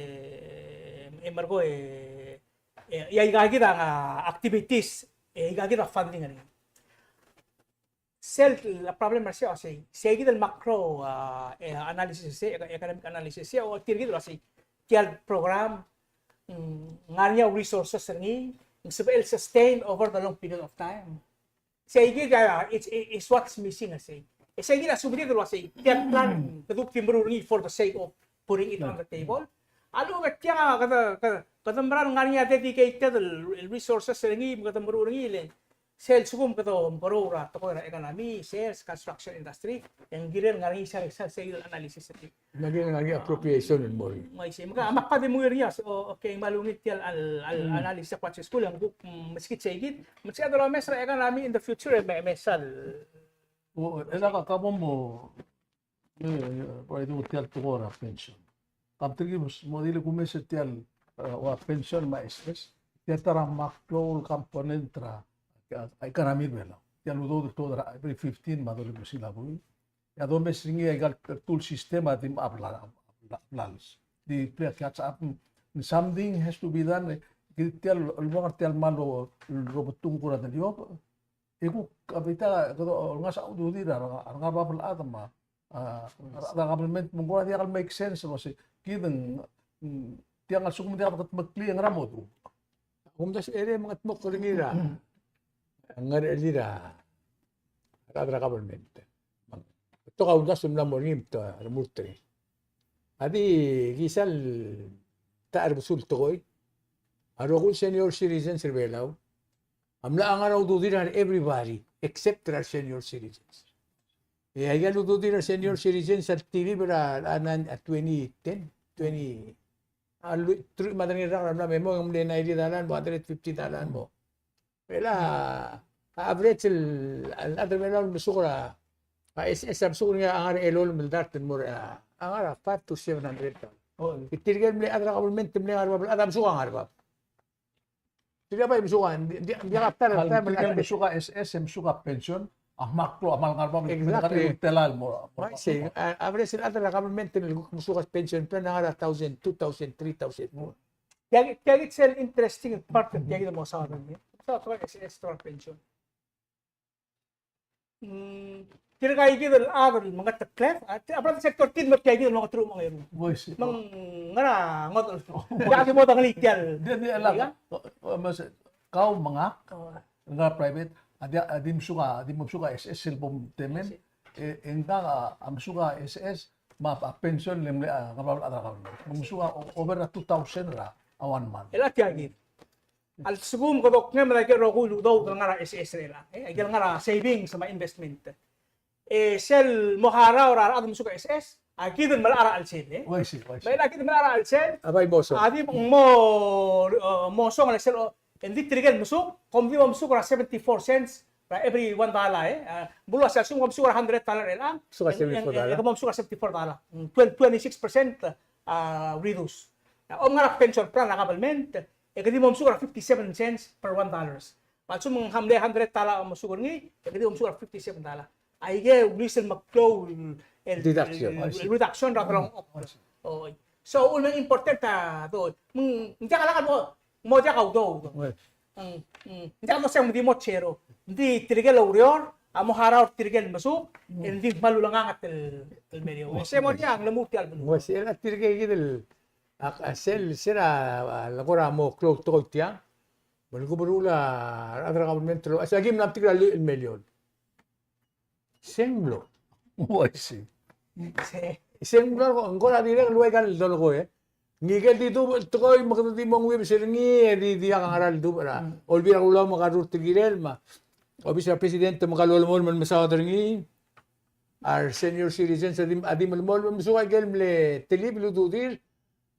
e merekong e, e, e aika kid a, a, activities, e aika kid a funding er ngii. Sel problem er sei a sei, sei kid el macro, a, e, analysis er sei, e, economic analysis er sei, a tir kid el uasei, tia el program, mm, ng ngar er ngii a resources er ngii, ng sebechel sustain over the long period of time. Sei kid a, it's, it's what's missing, a sei. E sei kid a subedid el uasei, tia el plan, kede kuk di meruul er ngii for the sake of putting it on the table. A lechub e tiang a kede, kede, kede mera el ngar er ngii a dedicated el, el resources er ngii, me kede meruul er ngii le sel lsekum kede omekeroul er a tekoi er a economy, sales, construction industry, e ng kirel ngar er ngii sel, sel, sel analysis er ngii. Me ng kirel ngar er ngii a appropriation el mo er ngii. Ng uaisei, me ka, me ak di menguiu er ngii a, o, okay, me a lungil tia el, el, el analysis er a budget school, e ng kuk, mm, meskid sei kid, me sei a domes er a economy in the future, e me, me sel. O, e le ka, ka bo mo, e, e, bai dmu tia el tekoi er a pension. Kam telkib mo di le kumes er tia el, e, ua pension me a S S. Tia ta er a meklou el component er a, a, economy er a Belau. Tia el udoud el tuobed er a April fifteen me a dolekoi er a buil. E a domes er ngii a ikal tool system a di mla, mla, mla, mla. Di play catch up. Something has to be done. Kid tia el, el bo er tia el mal o, el robetung kora deliok. E kuk, a bita, kede, ngasech a ududir a, a, a ngar er a bab el chad me a, a, a, a government me ng kora diak el make sense, el uase, kid ng, mm, tiang a lsekum ng diak el kutmeklii e ngera mo dmu. Kumdasu e le mengetmokl er ngii er a, ngerechelir a, a rechad er a government. Betok a uldasu el mla mo er ngii me te remurt er ngii. A di kisa el ta er a besul tekoi. A rokui el senior citizens er a Belau a mla ngar er a ududir er a everybody except er a senior citizens. E aika el ududir er a senior citizens a tilib er a, a, a twenty ten, twenty, a lu-, truich me a tang el rak er a mla memo, e ng mle ninety dollar mo, hundred fifty dollar mo. Belau, a average el, el chad er a Belau el mesuk er a, a S S a mesuk er ngii a ngar er a elolem el dart el mo er a, a ngar er a five to seven hundred dollar. Oh. E tirke el mle chad er a government el mle ngar er a bab el chad a mesuk a ngar er a bab. Tirka bai mesuk a, ng di, ng di, ng diak a ta er a, tirka el mesuk a S S, mesuk a pension, a meklou, a mal ngar er a bab, exactly, tela el mo, mo, uaisei, mo. A, average el chad er a government el kuk mesuk a pension plan a ngar er a thousand, two thousand, three thousand. Tia, tia kid sel interesting part, tia kid el mo saod er ngii. Saod er a S S, saod er a pension. Mm, tirka kid el chad el mengeteklel, a, ti-, a private sector kid me tia kid el mengeteklel me a ongeru. Uaisei. Me ng ngera ngodech el, tia kid mo dengelii tia el. Di, di, a, kau me ngak, oh, ngar er a private, a di, a di mesuk a, di mesuk a S S el bo mtemen, e, e ngak a, a mesuk a S S, me a, a pension le mle, a, ngar er a bab el chad er a government. Me mesuk a o-, over a two thousand er a, a one month. E le tia kid. A lsekum kede okengei me aike el rokui el udoud el ngar er a S S er chelechang, e, aike el ngar er a savings me a investment. E sel mo harau er a rechad el mesuk a S S, a kid el melechar a chelsel, e. Uaisei, uaisei. Me a kid el melechar a chelsel, a bai mosong. A di mo, e, mosong er sel, o, e ng di tirke el mesuk, kom di mo mesuk er a seventy-four cents er a every one dollar, e. A, bo el uase a lsekum kom mesuk er a hundred dollar er chelechang, mesuk er a seventy-four dollar. E, e, e, kom mesuk er a seventy-four dollar. Mm, twen-, twenty-six percent, a, reduce. A, om ngar er a pension plan er a government, e ke di mo mesuk er a fifty-seven cents per one dollars. Me a lsekum ng mle hundred dollar a mesuk er ngii, e ke di mo mesuk er a fifty-seven dollar. Aike el ulis el meklou el, el, deduction, el, I see, el reduction er a delengchokl. Oi. So, ulemes el important a, do, me ng, ng diak a lak el mo, mo diak a udoud. Oi. Mm, mm. Ng diak a mo se ng di mo zero. Ng di tirke el oureor a mo harau er tirke el mesuk, e ng di kmal ulenganget el, el meriou. Oi. Se mo diak, ng lmuut tia el beluu. Oi, se el tirke kid el A, a sel, sel a, a, lekora mo klou el tekoi tiang. Me ng kuk beruul a rechad er a government el, a, se aki mla metik er a lluich el million. Se ng mlo. Uaisei. Se ng mlo, ng kora dirrek el ua ikal dolekoi, e. Ngike el di dubech el tekoi, me kede di mo nguibes er ngii, e di diak a ngera el dubech er a. Olbiil er a Kelulau me a Kelulau el kirel, me a obis er a president me a Kelulau el melemolem el mesaod er ngii. A re senior citizens a di, a di melemolem el mesuk aike el mle telib el ududir,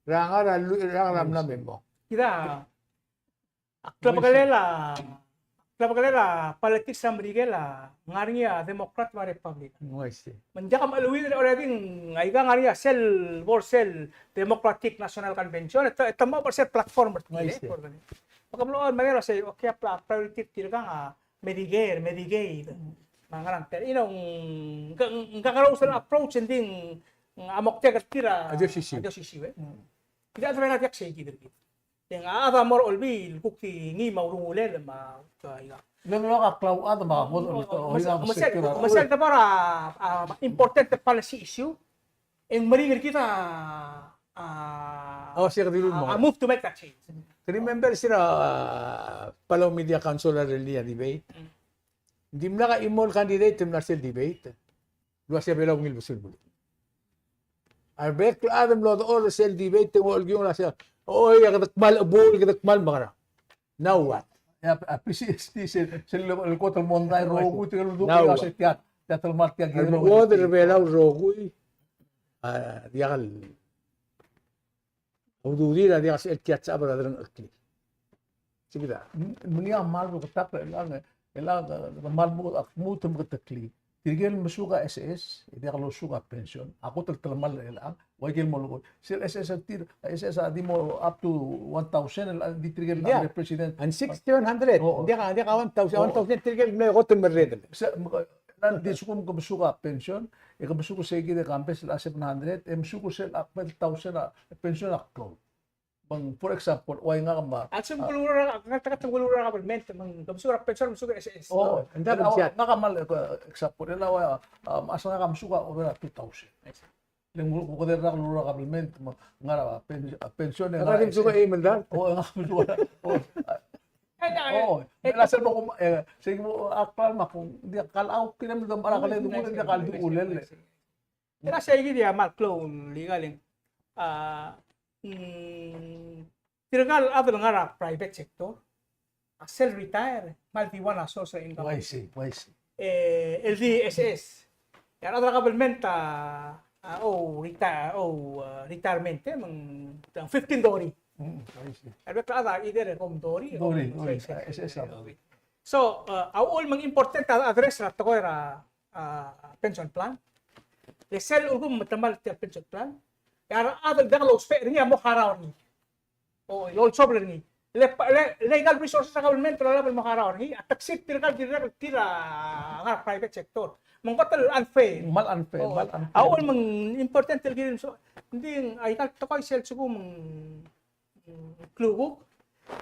er a ngar er a lluich, er a ngar er a mla memo. Kid a, a klebekelel a, klebekelel a politics er a Merikel a ngar er ngii a Democrat me a Republican. Uaisei. Me ng diak a mecheleuid el already, aika ngar er ngii a sel, bo er sel Democratic National Convention, e te, e te mo bo er sel platform er tir, e, uaisei, me ke mlo, me ng uaisei, okay, a priority er tirka a Medicare, Medicaid. Me a ngerang, you know, ng, ng, ng kakerous el approach, e ng di, ng, a moktek er tir a, a di osisiu. A di osisiu, e. Kid a chad er a Belau a diak sei kid er kid. E ng a chad a mo er a Olbiil, kuk di ngii me a urungulel me a, ka, ia. Ng locha a klauchad me a, mo, mo, mo, mo, mo sel, mo sel debo er a, a, important policy issue. E ng meringel er kid a, a, o, se ke dilu el mo, a, a move to make that change. Ke remember se er a, a, Palau Media Council a lerellii a debate. Mm. Ng dimlak a chimo el candidate el mla er sel debate el uase a Belau a ungil besul el beluu. A rebek el chad el mlo dechor er sel debate e ng olkiung el uasei, oi, a kede kmal chebuul, kede kmal mekerang. Now what? E a, a P C S T sel, sel kot el mondai, rokui, tirke el uduch, now what? Tia, tia telemall tia. A remechuodel er a Belau el rokui a diak el, a ududir a diak el sebechel tia el chad er a delengcheklir. Sikid a. Me ng, me ng, a kmal beketakl el, el, el, el kmal mo, ak mo te meketeklii. Tirke el mesuk a S S, e diak losuk a pension, a kot el telemall er chelechang, ua ikel mo lekoi. Sel S S er tir, S S a di mo up to one thousand, el di tirke el, yeah, under president. And six, seven hundred. Oh, oh. Diak, diak a one thousand, oh, one thousand tirke el mle kot el merredel. Se, me, ng di lsekum ke mesuk a pension, e ke mesuk sei kid e ke omes el seven hundred, e mesuk sel a twelve thousand a pension a klou. Me ng, for example, ua ngak me a, a lsekum ke ulureor, a, ngak a, ngak a ulureor er a government, me ng, ke mesuk er a pension, mesuk er a S S. Oh, and that, ngak a kmal, eh, example, el ua, um, a se ngak a mesuk a over a two thousand. Le ng, kede er a ulureor er a government, me ng ngar er a pen-, a pension, e ngak a mesuk a eim el dart. Oh, ngak a mesuk a, oh. Oh, e le sel mo, eh, se mo, a kmal me kuk, ng diak el, au, kirem el dom er a kele, ng diak el di ulel. Era sei kid a kmal klou el ikal, a, mm, tirka el chad el ngar er a private sector, a sel retire, kmal di one a source er a income. Uaisei, uaisei. E, el di S S. E a rechad er a government a, a, o, retire, o, a, retirement, e, me ng fifteen dori. Mm, uaisei. A rebek el chad a either e kom dori, dori, o, dori, uaisei, a, S S a dori. So, a, a uchul me ng important a address er a tekoi er a a, pension plan. Le sel ulekum me te kmal tia el pension plan, e a rechad el diak lousbech er ngii a mo harau er ngii. O, lolsobel er ngii. Le, le, le ikal resources er a government el olab el mo harau er ngii, a teksik tirka el dirrek el tir a ngar er a private sector. Me ng kot el unfair. Kmal unfair, o, kmal unfair. A uchul me ng important el kirir el so, ng di a ikal tekoi sel lsekum ng klukuk,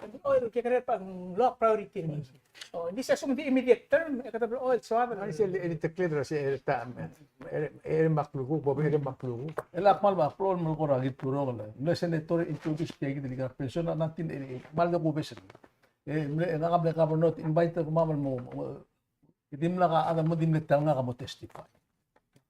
el kekerei el low priority er ngii. O, ng di se lsekum ng di immediate term, e kede blechoel el soad. Ng di sel, el di declare er sel, er a, er, er a klukuk, bo er a klukuk. El kmal bo klou el melekoi er a kid el ureor el, mle senator a introduce tia kid el ikal pension er a nineteen eighty-eight, kmal de kubes er ngii. E, mle, ngak a mle governor, invite er kemam el mo, mo, e dimlak a chad el mo, dimlak tia el ngak a mo testify.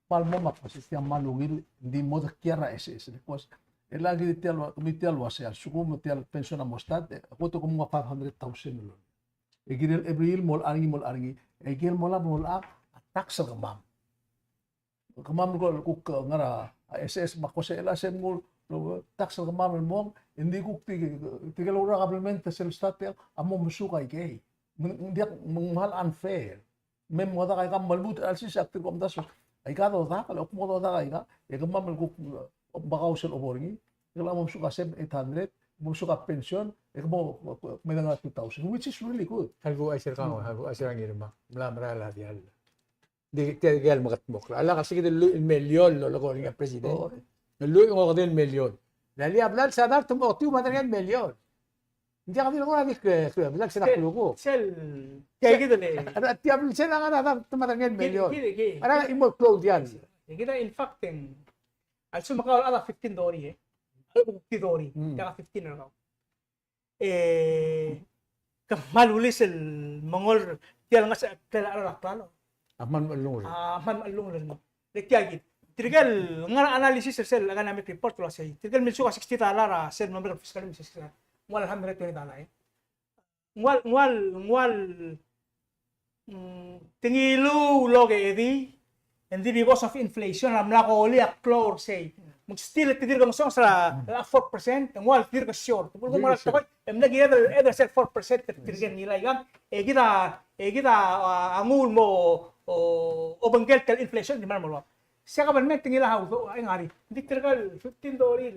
Kmal mo me ak kmo se tia kmal ungil, ng di mo dekial er a S S, because e le kid tia el ua, kemiu tia el uasei, a lsekum tia el pension a mo start, e, a kot e kom nguu a five hundred thousand el. E kirel every year mo locha er ngii, mo locha er ngii. E kirel mo locha, mo locha a tax er kemam. Kemam el kuk, kuk ngar er a S S me a ko se el a se mnguu a tax er kemam el mong, e ng di kuk ti, tirke el oureor er a government sel start a mo mesuk aikei. Me ng diak, me ng kmal unfair. Me ng mo dak aika me lmuut el sils a ktir kom dasu. Aika dodak, le kuk mo dodak aika, e kemam el kuk, e, bakau sel obo er ngii, e kemam mo mesuk a seven, eight hundred, mo mesuk a pension, e kmo, me ng ngar er a two thousand, which is really good. Hal bu aisei er kau, hal bu aisei er a Ngirmang, mla merael a diall. Di tia el mekedmokl. A lak a se kid el lluich el million el lolekoi er ngii a president. Oh. El lluich el okedei el million. Le a blals a dart me oketiu me a tedei el million. Ng diak di lekora di ke, ke, blals er a klukuk. Sel, sel, tia kid el, a tia blals er a ngar er a dart me a tedei el million. Kid, kid, kid. A re a chimo el klou diall. Kid a, in fact, e ng, a lsekum kau el chad a fifteen dori, e. Fifteen dori. Hmm. Tia a fifteen er kau. E, ke kmal ulis el mengol er tia el ngeso el klalo er a klalo. A kmal mechellungel. A kmal mechellungel. Le tia kid. Tirke el ngar er a analysis er sel economic report el uasei, tirke el milsuk a sixty dollar a sel mlo merek el fiscal year, sixty dollar. Ng ua el hundred twenty dollar, e. Ng ua, ng ua, ng ua, mm, te ngiluu el okedei, e ng di because of inflation a mla kolii a klou er sei. Me ng still te dirk ngesonges er a, a four percent, e ng ua el dirk short. Te bo el kmo ng ua el tekoi, e mle kired el, kired el sel four percent, te dirk ngilai kang, e kid a, e kid a, a nguu el mo, o, obengkel tia el inflation, di mla mo loa. Se a government te ngilai a udoud, e ng ngar er ngii. Ng di tirka el fifteen dori,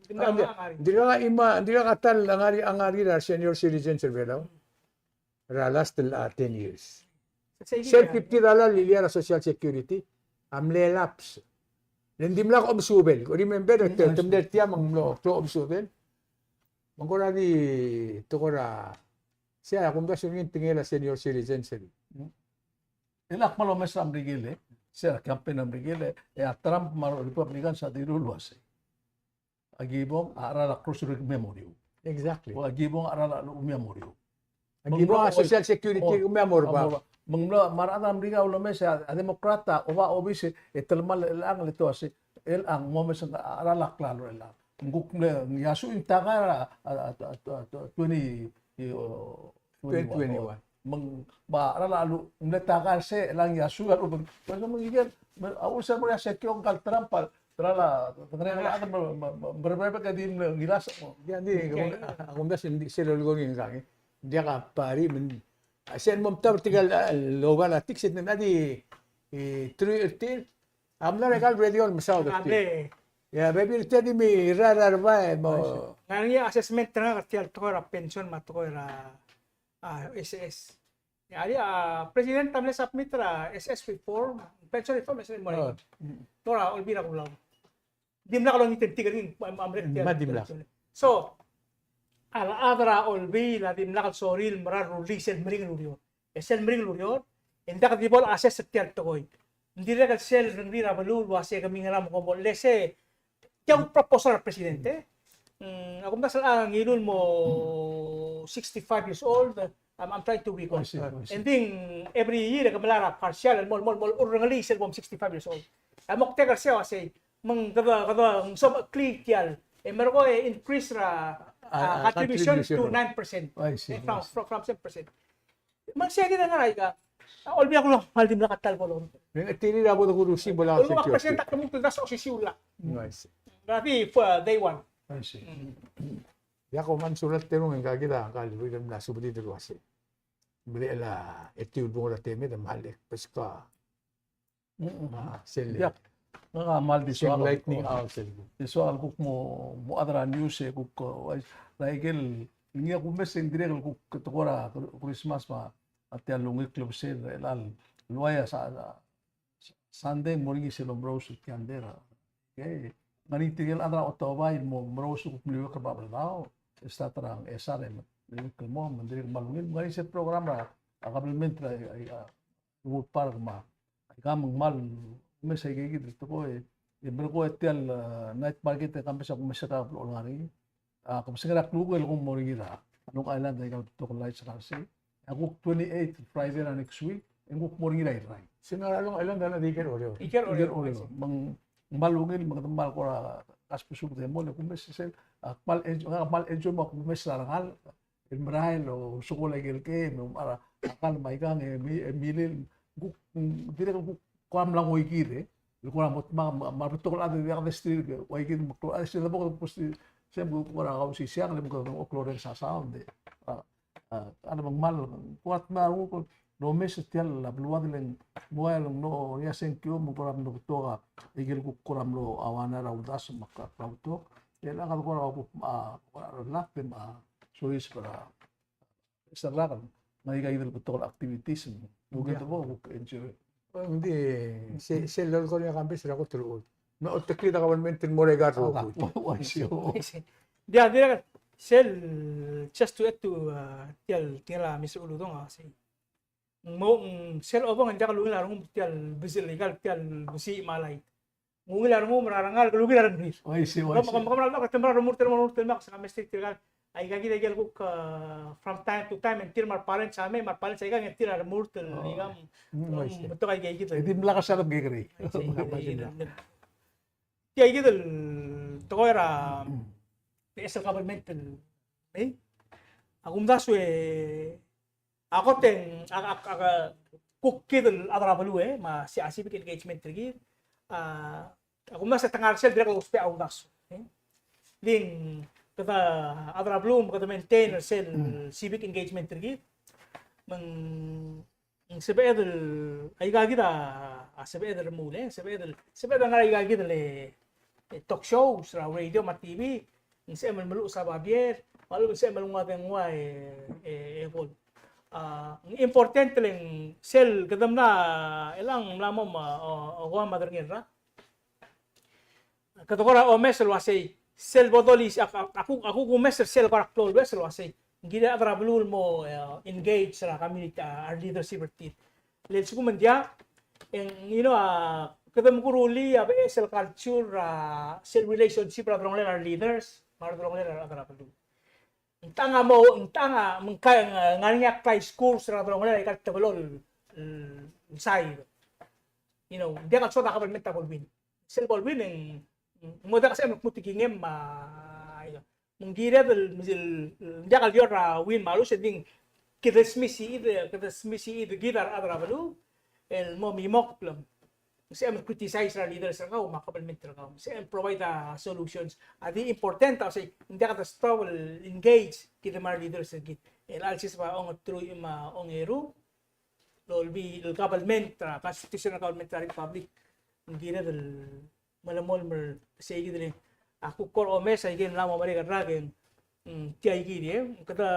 di mla ngar er ngii. Ng dirkak a chimo, ng dirkak a ta el ngar er ngii, ngar er ngii er a senior citizens er Belau er a last, a, ten years. Sel fifty dollar el lilia er a Social Security a mle lapse. Le ng dimlak omesubel. Ko remember, te, te mle er tia me ng mlo klou omesubel. Me ng kora di, te kora, sei a kumdasu er ngii e ng tekingel a senior citizens er ngii. E le ak kmal omes er a Merikel, e. Sel campaign er a Merikel, e, e a Trump me a Republicans a dilu el uasei, a ki bong a cheral a cross er kemiu me a moriu. Exactly. O a ki bong a cheral a lechub e kemiu me a moriu. A ki bong a Social Security er kemiu me a moriu. Me ng mlo, me a rechad er a Merikel a ulemes, a Democrat a oba obis e telemall er chelechang el te uasei, el ang mo mes a cheral a klalo el ang. Ng kuk mle, ng iasu ng taka er a, a, a, a, a, twenty, o, twenty twenty-one. Me ng, me a cheral a lechub, ng mle taka er se, el ang iasu a lechub. Pero me ng ikel, me, a ulsa mo er a se kio ngka el Trump a, cheral a, ngerang a, me, me, me, me, me, me, ke di mle ngilas mo. Ia, di, a kumdasu e ng di, sel lolekoi ngii ngkang, e. Diak a pari, me ng, a, sel mo mtab er tirke el, el, oba er a tik, sel ng di, e, truich er tir, a mla er a ikal radio el mesaod er tir. Ia, bebil er tir a di mirrael er a rebai, mo. Ng ngar er ngii a assessment er ngak er tia el tekoi er a pension me a tekoi er a, a, S S. Ia, a, a, president a mle submit er a S S reform, pension reform, S S reform. Oh. Mo er a Olbiil er a Kelulau. Dimlak el ongetentik er ngii, a, a, a, me a dimlak. So, a rechad er a Olbiil a dimlak el sorir el mera el rullii sel meringel el ureor. E sel meringel el ureor, e ng diak di bo le assess er tia el tekoi. Ng dirrek el sel rengrir a beluu el uase kemiu ngera me kom bo lese, tia el proposal er a president, e. Mm, a kumdasu el ngiluu el mo sixty-five years old, I'm, I'm trying to recall. I see, I see. And then every year, e ke melai er a partial, el mo, mo, mo, mo, rengrir sel bo sixty-five years old. A moktek er sei a uasei, me ng kede, kede, ng someklii tia el, e merekong e increase er a, a, a, contribution to nine percent. I see, I see. From, from, from seven percent. Me ng sei kid a ngar er aika. A Olbiil er a Kelulau a kmal dimlak a ta el bo lorrenges. Me ng tir a bo de kurusi bo la. Olbiil er a Kelulau a president a kemuk el dasa osisiu el llach. I see. Ngera di for day one. I see. Mm. Ia, kom kmal mesulang el terung e ngka kid a, ngka el, el mla subedid el uase, mle chelecha e tiu el bung er a temed e kmal ekbes ka. Mm-mm. A, sel. Diak. Ngak a kmal di soak, lightning, a, sel. Di soak el kuk mo, mo chad er a news e kuk, e, uaisei, er a ikel, ngii a kumes e ng dirrek el kuk tekoi er a Kri-, Christmas me a tia el ungil klebesei er chelecha el uai a sa, sa, Sunday ng mo er ngii sel omerous el tiander. Okay. Ng ngar er ngii tirke el chad er a otobai el mo omerous el kuk meliuekl er a Babeldaob, e start er a Ngchesar e meliuekl el mo, me ng dirrek el kmal ungil. Ng ngar er ngii sel program er a, a government er a, a, a, Rengul Park me aika me ng kmal kumes aika kid el tekoi, e merekong e tia el, e, night market e kambes a kumes er a blechoel ngar er ngii. A, kebesengei er a klukuk el kuk mo er ngii er a Long Island, aika el betok el lights er a sei. A kuk twenty-eight, Friday er a next week, e ng kuk mo er ngii er a Irrai. Se ng ngar er a Long Island a di ikel Oreor. Ikel Oreor. Ikel Oreor. Me ng kmal ungil, me kede kmal kora kasbesubed e mong, e kumes sel, a, kmal enjoy, kmal enjoy me a kumes er a rengalek el merael el ousbech aike el kem, me a kall me aikang, e mi-, e milil, kuk, mm, dirrek el kuk kora mla ngoikid, e. El kora mo dmak, me a, me a rebetok el chad e diak desterir, uaikid me klou, a desterir a bo, desterir, se me kuk kora kausisiang, le me kuk klou er ngii a sound, e. A, a, a le me ng kmal, kora dmak a renguk el omes er tia el beluad el ng, ng ua el ng, no, ia sengkio, me kora mlo betok a, aike el kuk kora mlo uaisei er a uldasu me a kuk betok. E a kede kora kuk, a, kora lak, me a, soiseb er a, se er a rak, me aika kid el betok el activities, me kede bo kuk enjoy. Ng di, se, sel lolekoi er ngii a kambes er a kot el uchul. Me a olteklid a government el mo er aika el rokui. Uaisei. Dia, dirrek, sel, just to add to, uh, tia el, tia el, uh, Mister Uludong, a, sei. Ng mo, ng sel obang e ng diak lungil a rengum er tia el besiik, aika el tia el besiik me a light. Ng ungil a rengum er a rengalek el ungil a rengrir. Uaisei, uaisei. Kom, kom, kom, kom, kom, kom, kom, kom, aika kid a ikel kuk, uh, from time to time, e ng tir me a re parents a mei, me a re parents aikang, e ng tir a remurt el, oh, ikang, mm, uaisei, betok aika kid. E dimlak a sal kekerei. Uaisei, uaisei. Tia kid el tekoi er a, mm, beches el government el, e, a kumdasu e, a kot e ng, a, a, a, kuk kid el chad er a beluu, e, me a ci-, a civic engagement er kid, a, a kumdasu e te ngar er sel dirrek el ousbech a uldasu, e. Di ng kede chad er a beluu me kede maintain er sel, mm, civic engagement er kid. Me ng ng sebeched el, aika kid a, a sebeched el remuul, e, sebeched el, sebeched el ngar er aika kid el, e, talk shows er a radio me a T V, ng sebechem el meluches a babier, me a lechub e ng sebechem el nguu a dengua e, e, e call. A, ng important el ng sel kede mla, e, chelechang mla mo, a, o, o, ua me a derengel er a kede kora omes el uasei, sel bo dolisiich, a, a, a kuk, a kuk omes er sel kora klou el beches el uasei, ng kired el chad er a beluu el mo, e, engage er a community, a, a re leadership er tir. Le lsekum e ng diak, e ng, you know, a, kede mekerulii a beches el culture, a, sel relationship er a delongelel a re leaders me a delongelel a rechad er a beluu. Ng tang a mo, ng tang a, me ng kai, ng ngar er ngii a klai schools er a delongelel aika el teblo el, el side. You know, ng diak el soad a government a bo el win. sel bo el win e ng, ng mo diak a sebechem el kmo te kingem me a, me ng kired el, el, ng diak el di er a win me a lose, e ng di kede smisichid, kede smisichid kid a rechad er a beluu el mo mimokl el sebechem el criticize er a leaders er kau me a government er kau. Sebechem el provide a solutions. A di important a sei, ng diak de stop el engage kid me a leaders er kid. El alsiseb a ongeteruich me a ongeru, el olbiil el government, a constitutional government er a republic, ng kired el melemolem er sei kid el, a kuk kora omes a ikel mla mo merek el rak e ng, mm, tia ikid e, kede,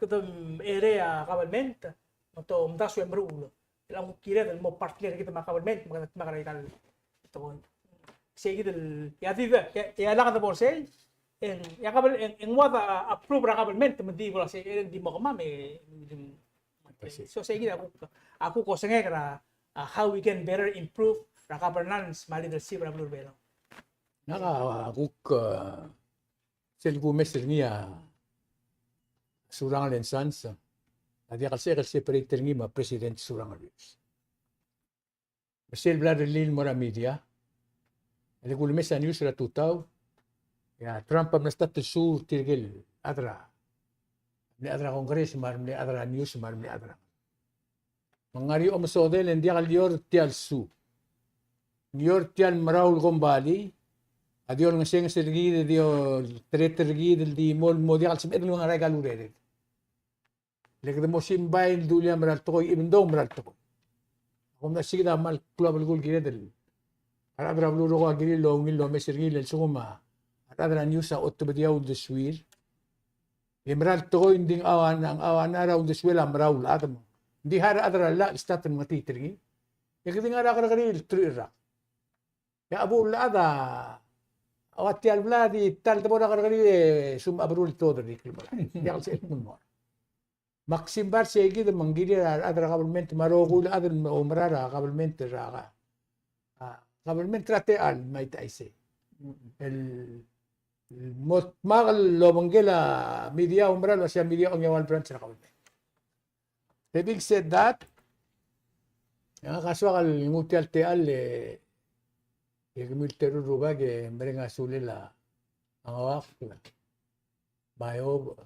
kede, mm, ere a government me te omdasu e meruul. El a kuk kired el mo partner kid me a government me kede dmak er a ikal tekoi. Sei kid el, e a di, e a, e a lak de bo er sei, e ng, e a government, e ng, e ng ua de approve er a government me ng di bo er sei, e ng di mo kemam e, e, So, sei kid a kuk, a kuk osengek er a, a, how we can better improve er a governance me a leadership er a beluu er a Belau. Ngak a, a kuk, a, sel kumes er ngii a Surangel and Sons, a diak el sebechek el separate er ngii me a President Surangel Whipps. Me sel bla lerellii el mo er a media, e le kulemes a news er a tutau, e a Trump a mla start el sue er tirke el chad er a, mle chad er a Congress, me a remle chad er a news, me a remle chad er a. Me ng ngar er ngii a omesodel e ng diak el di er tia el sue. Ng di er tia el merau el kombalii a di olengesenges er kid, di oltereter er kid el di mo, mo diak el sebeched el ngar er a ikal urered. Le kede mo simbai el dulii a mera el tekoi, even though mera el tekoi. Ak omdasu e kid a kmal klou a belkul el kired el, a rechad er a beluu el rokui a kirir el ungil el omes er ngii, le lsekum a rechad er a news a otebedii a uldesuir, e mera el tekoi, ng di ng ua, ng ua ngar er a uldesuel a merau el chad me ng di a rechad er a llach el start el mengetiit er ngii. E kede ngar er a kerrekeriil el teruich el rak. E a chebuul el chad a ua tia el bla di ta el debo er a kerrekeriil e sum a berul el todel er a ikrel. Diak el sebechel el kmo ng mo. Me ak simbai er sei kid me ng kirir a rechad er a government me a rokui el chad el oumera er a government er a, a, government er a techall, might I say. El, el mo dmak el obengkel a media, oumera el uasei a media a ongeua el branch er a government. Having said that, e ngak a soak el nguu tia el techall e, e kemiu el teru el rubak e mereng a sulel a Ngeuakl, me a Iob,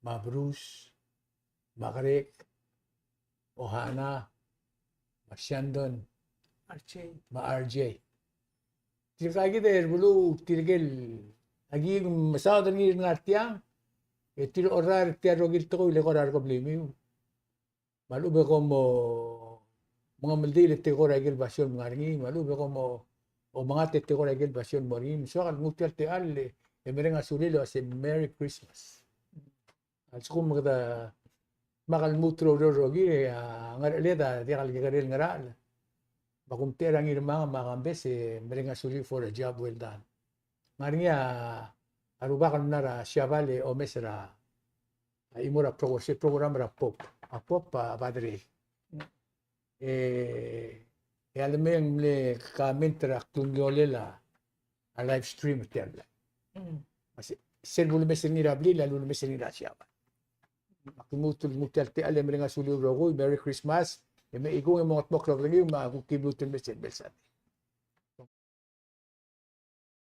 me a Bruce, me a Greg, Ohana, me a Shandon, R J, me a R J. Tirka kid er a beluu, tirke el, aki mesaod er ngii el ngar tiang, e tir a orrael er tia el rokui el tekoi el eko er a rekeblimiu. Me a lechub e kom mo mengemeldiil e te ko er a ikel basio el ngar er ngii, me a lechub e kom mo omengat e te ko er a ikel basio el mo er ngii. Me soak el nguu tia el techall e mereng a sulel el uasei Merry Christmas. A lsekum kede dmak el lmuut er a ureor el rokir, e a ngerecheled a diak el kekerei el ngerachel. Me a kumtechei er a Ngirmang me a Kambes e mereng a sulel for a job well done. Ngar er ngii a rubak el mla er a Siabal e omes er a, a chimo er a program, se program er a Pope. A Pope a padre. E, e a lemei e ng mle comment er a klungiolel a, a live stream er tia el blai. Mm. Me se, sel bulemes er ngii er a blil a lulemes er ngii er a Siabal. Me ak lmuut el nguu tia el techall e mereng a sulel el rokui, Merry Christmas, e me chikung e mo ngetmokl a kerengeu, me a kuk ki lmuut el mei sel belsat.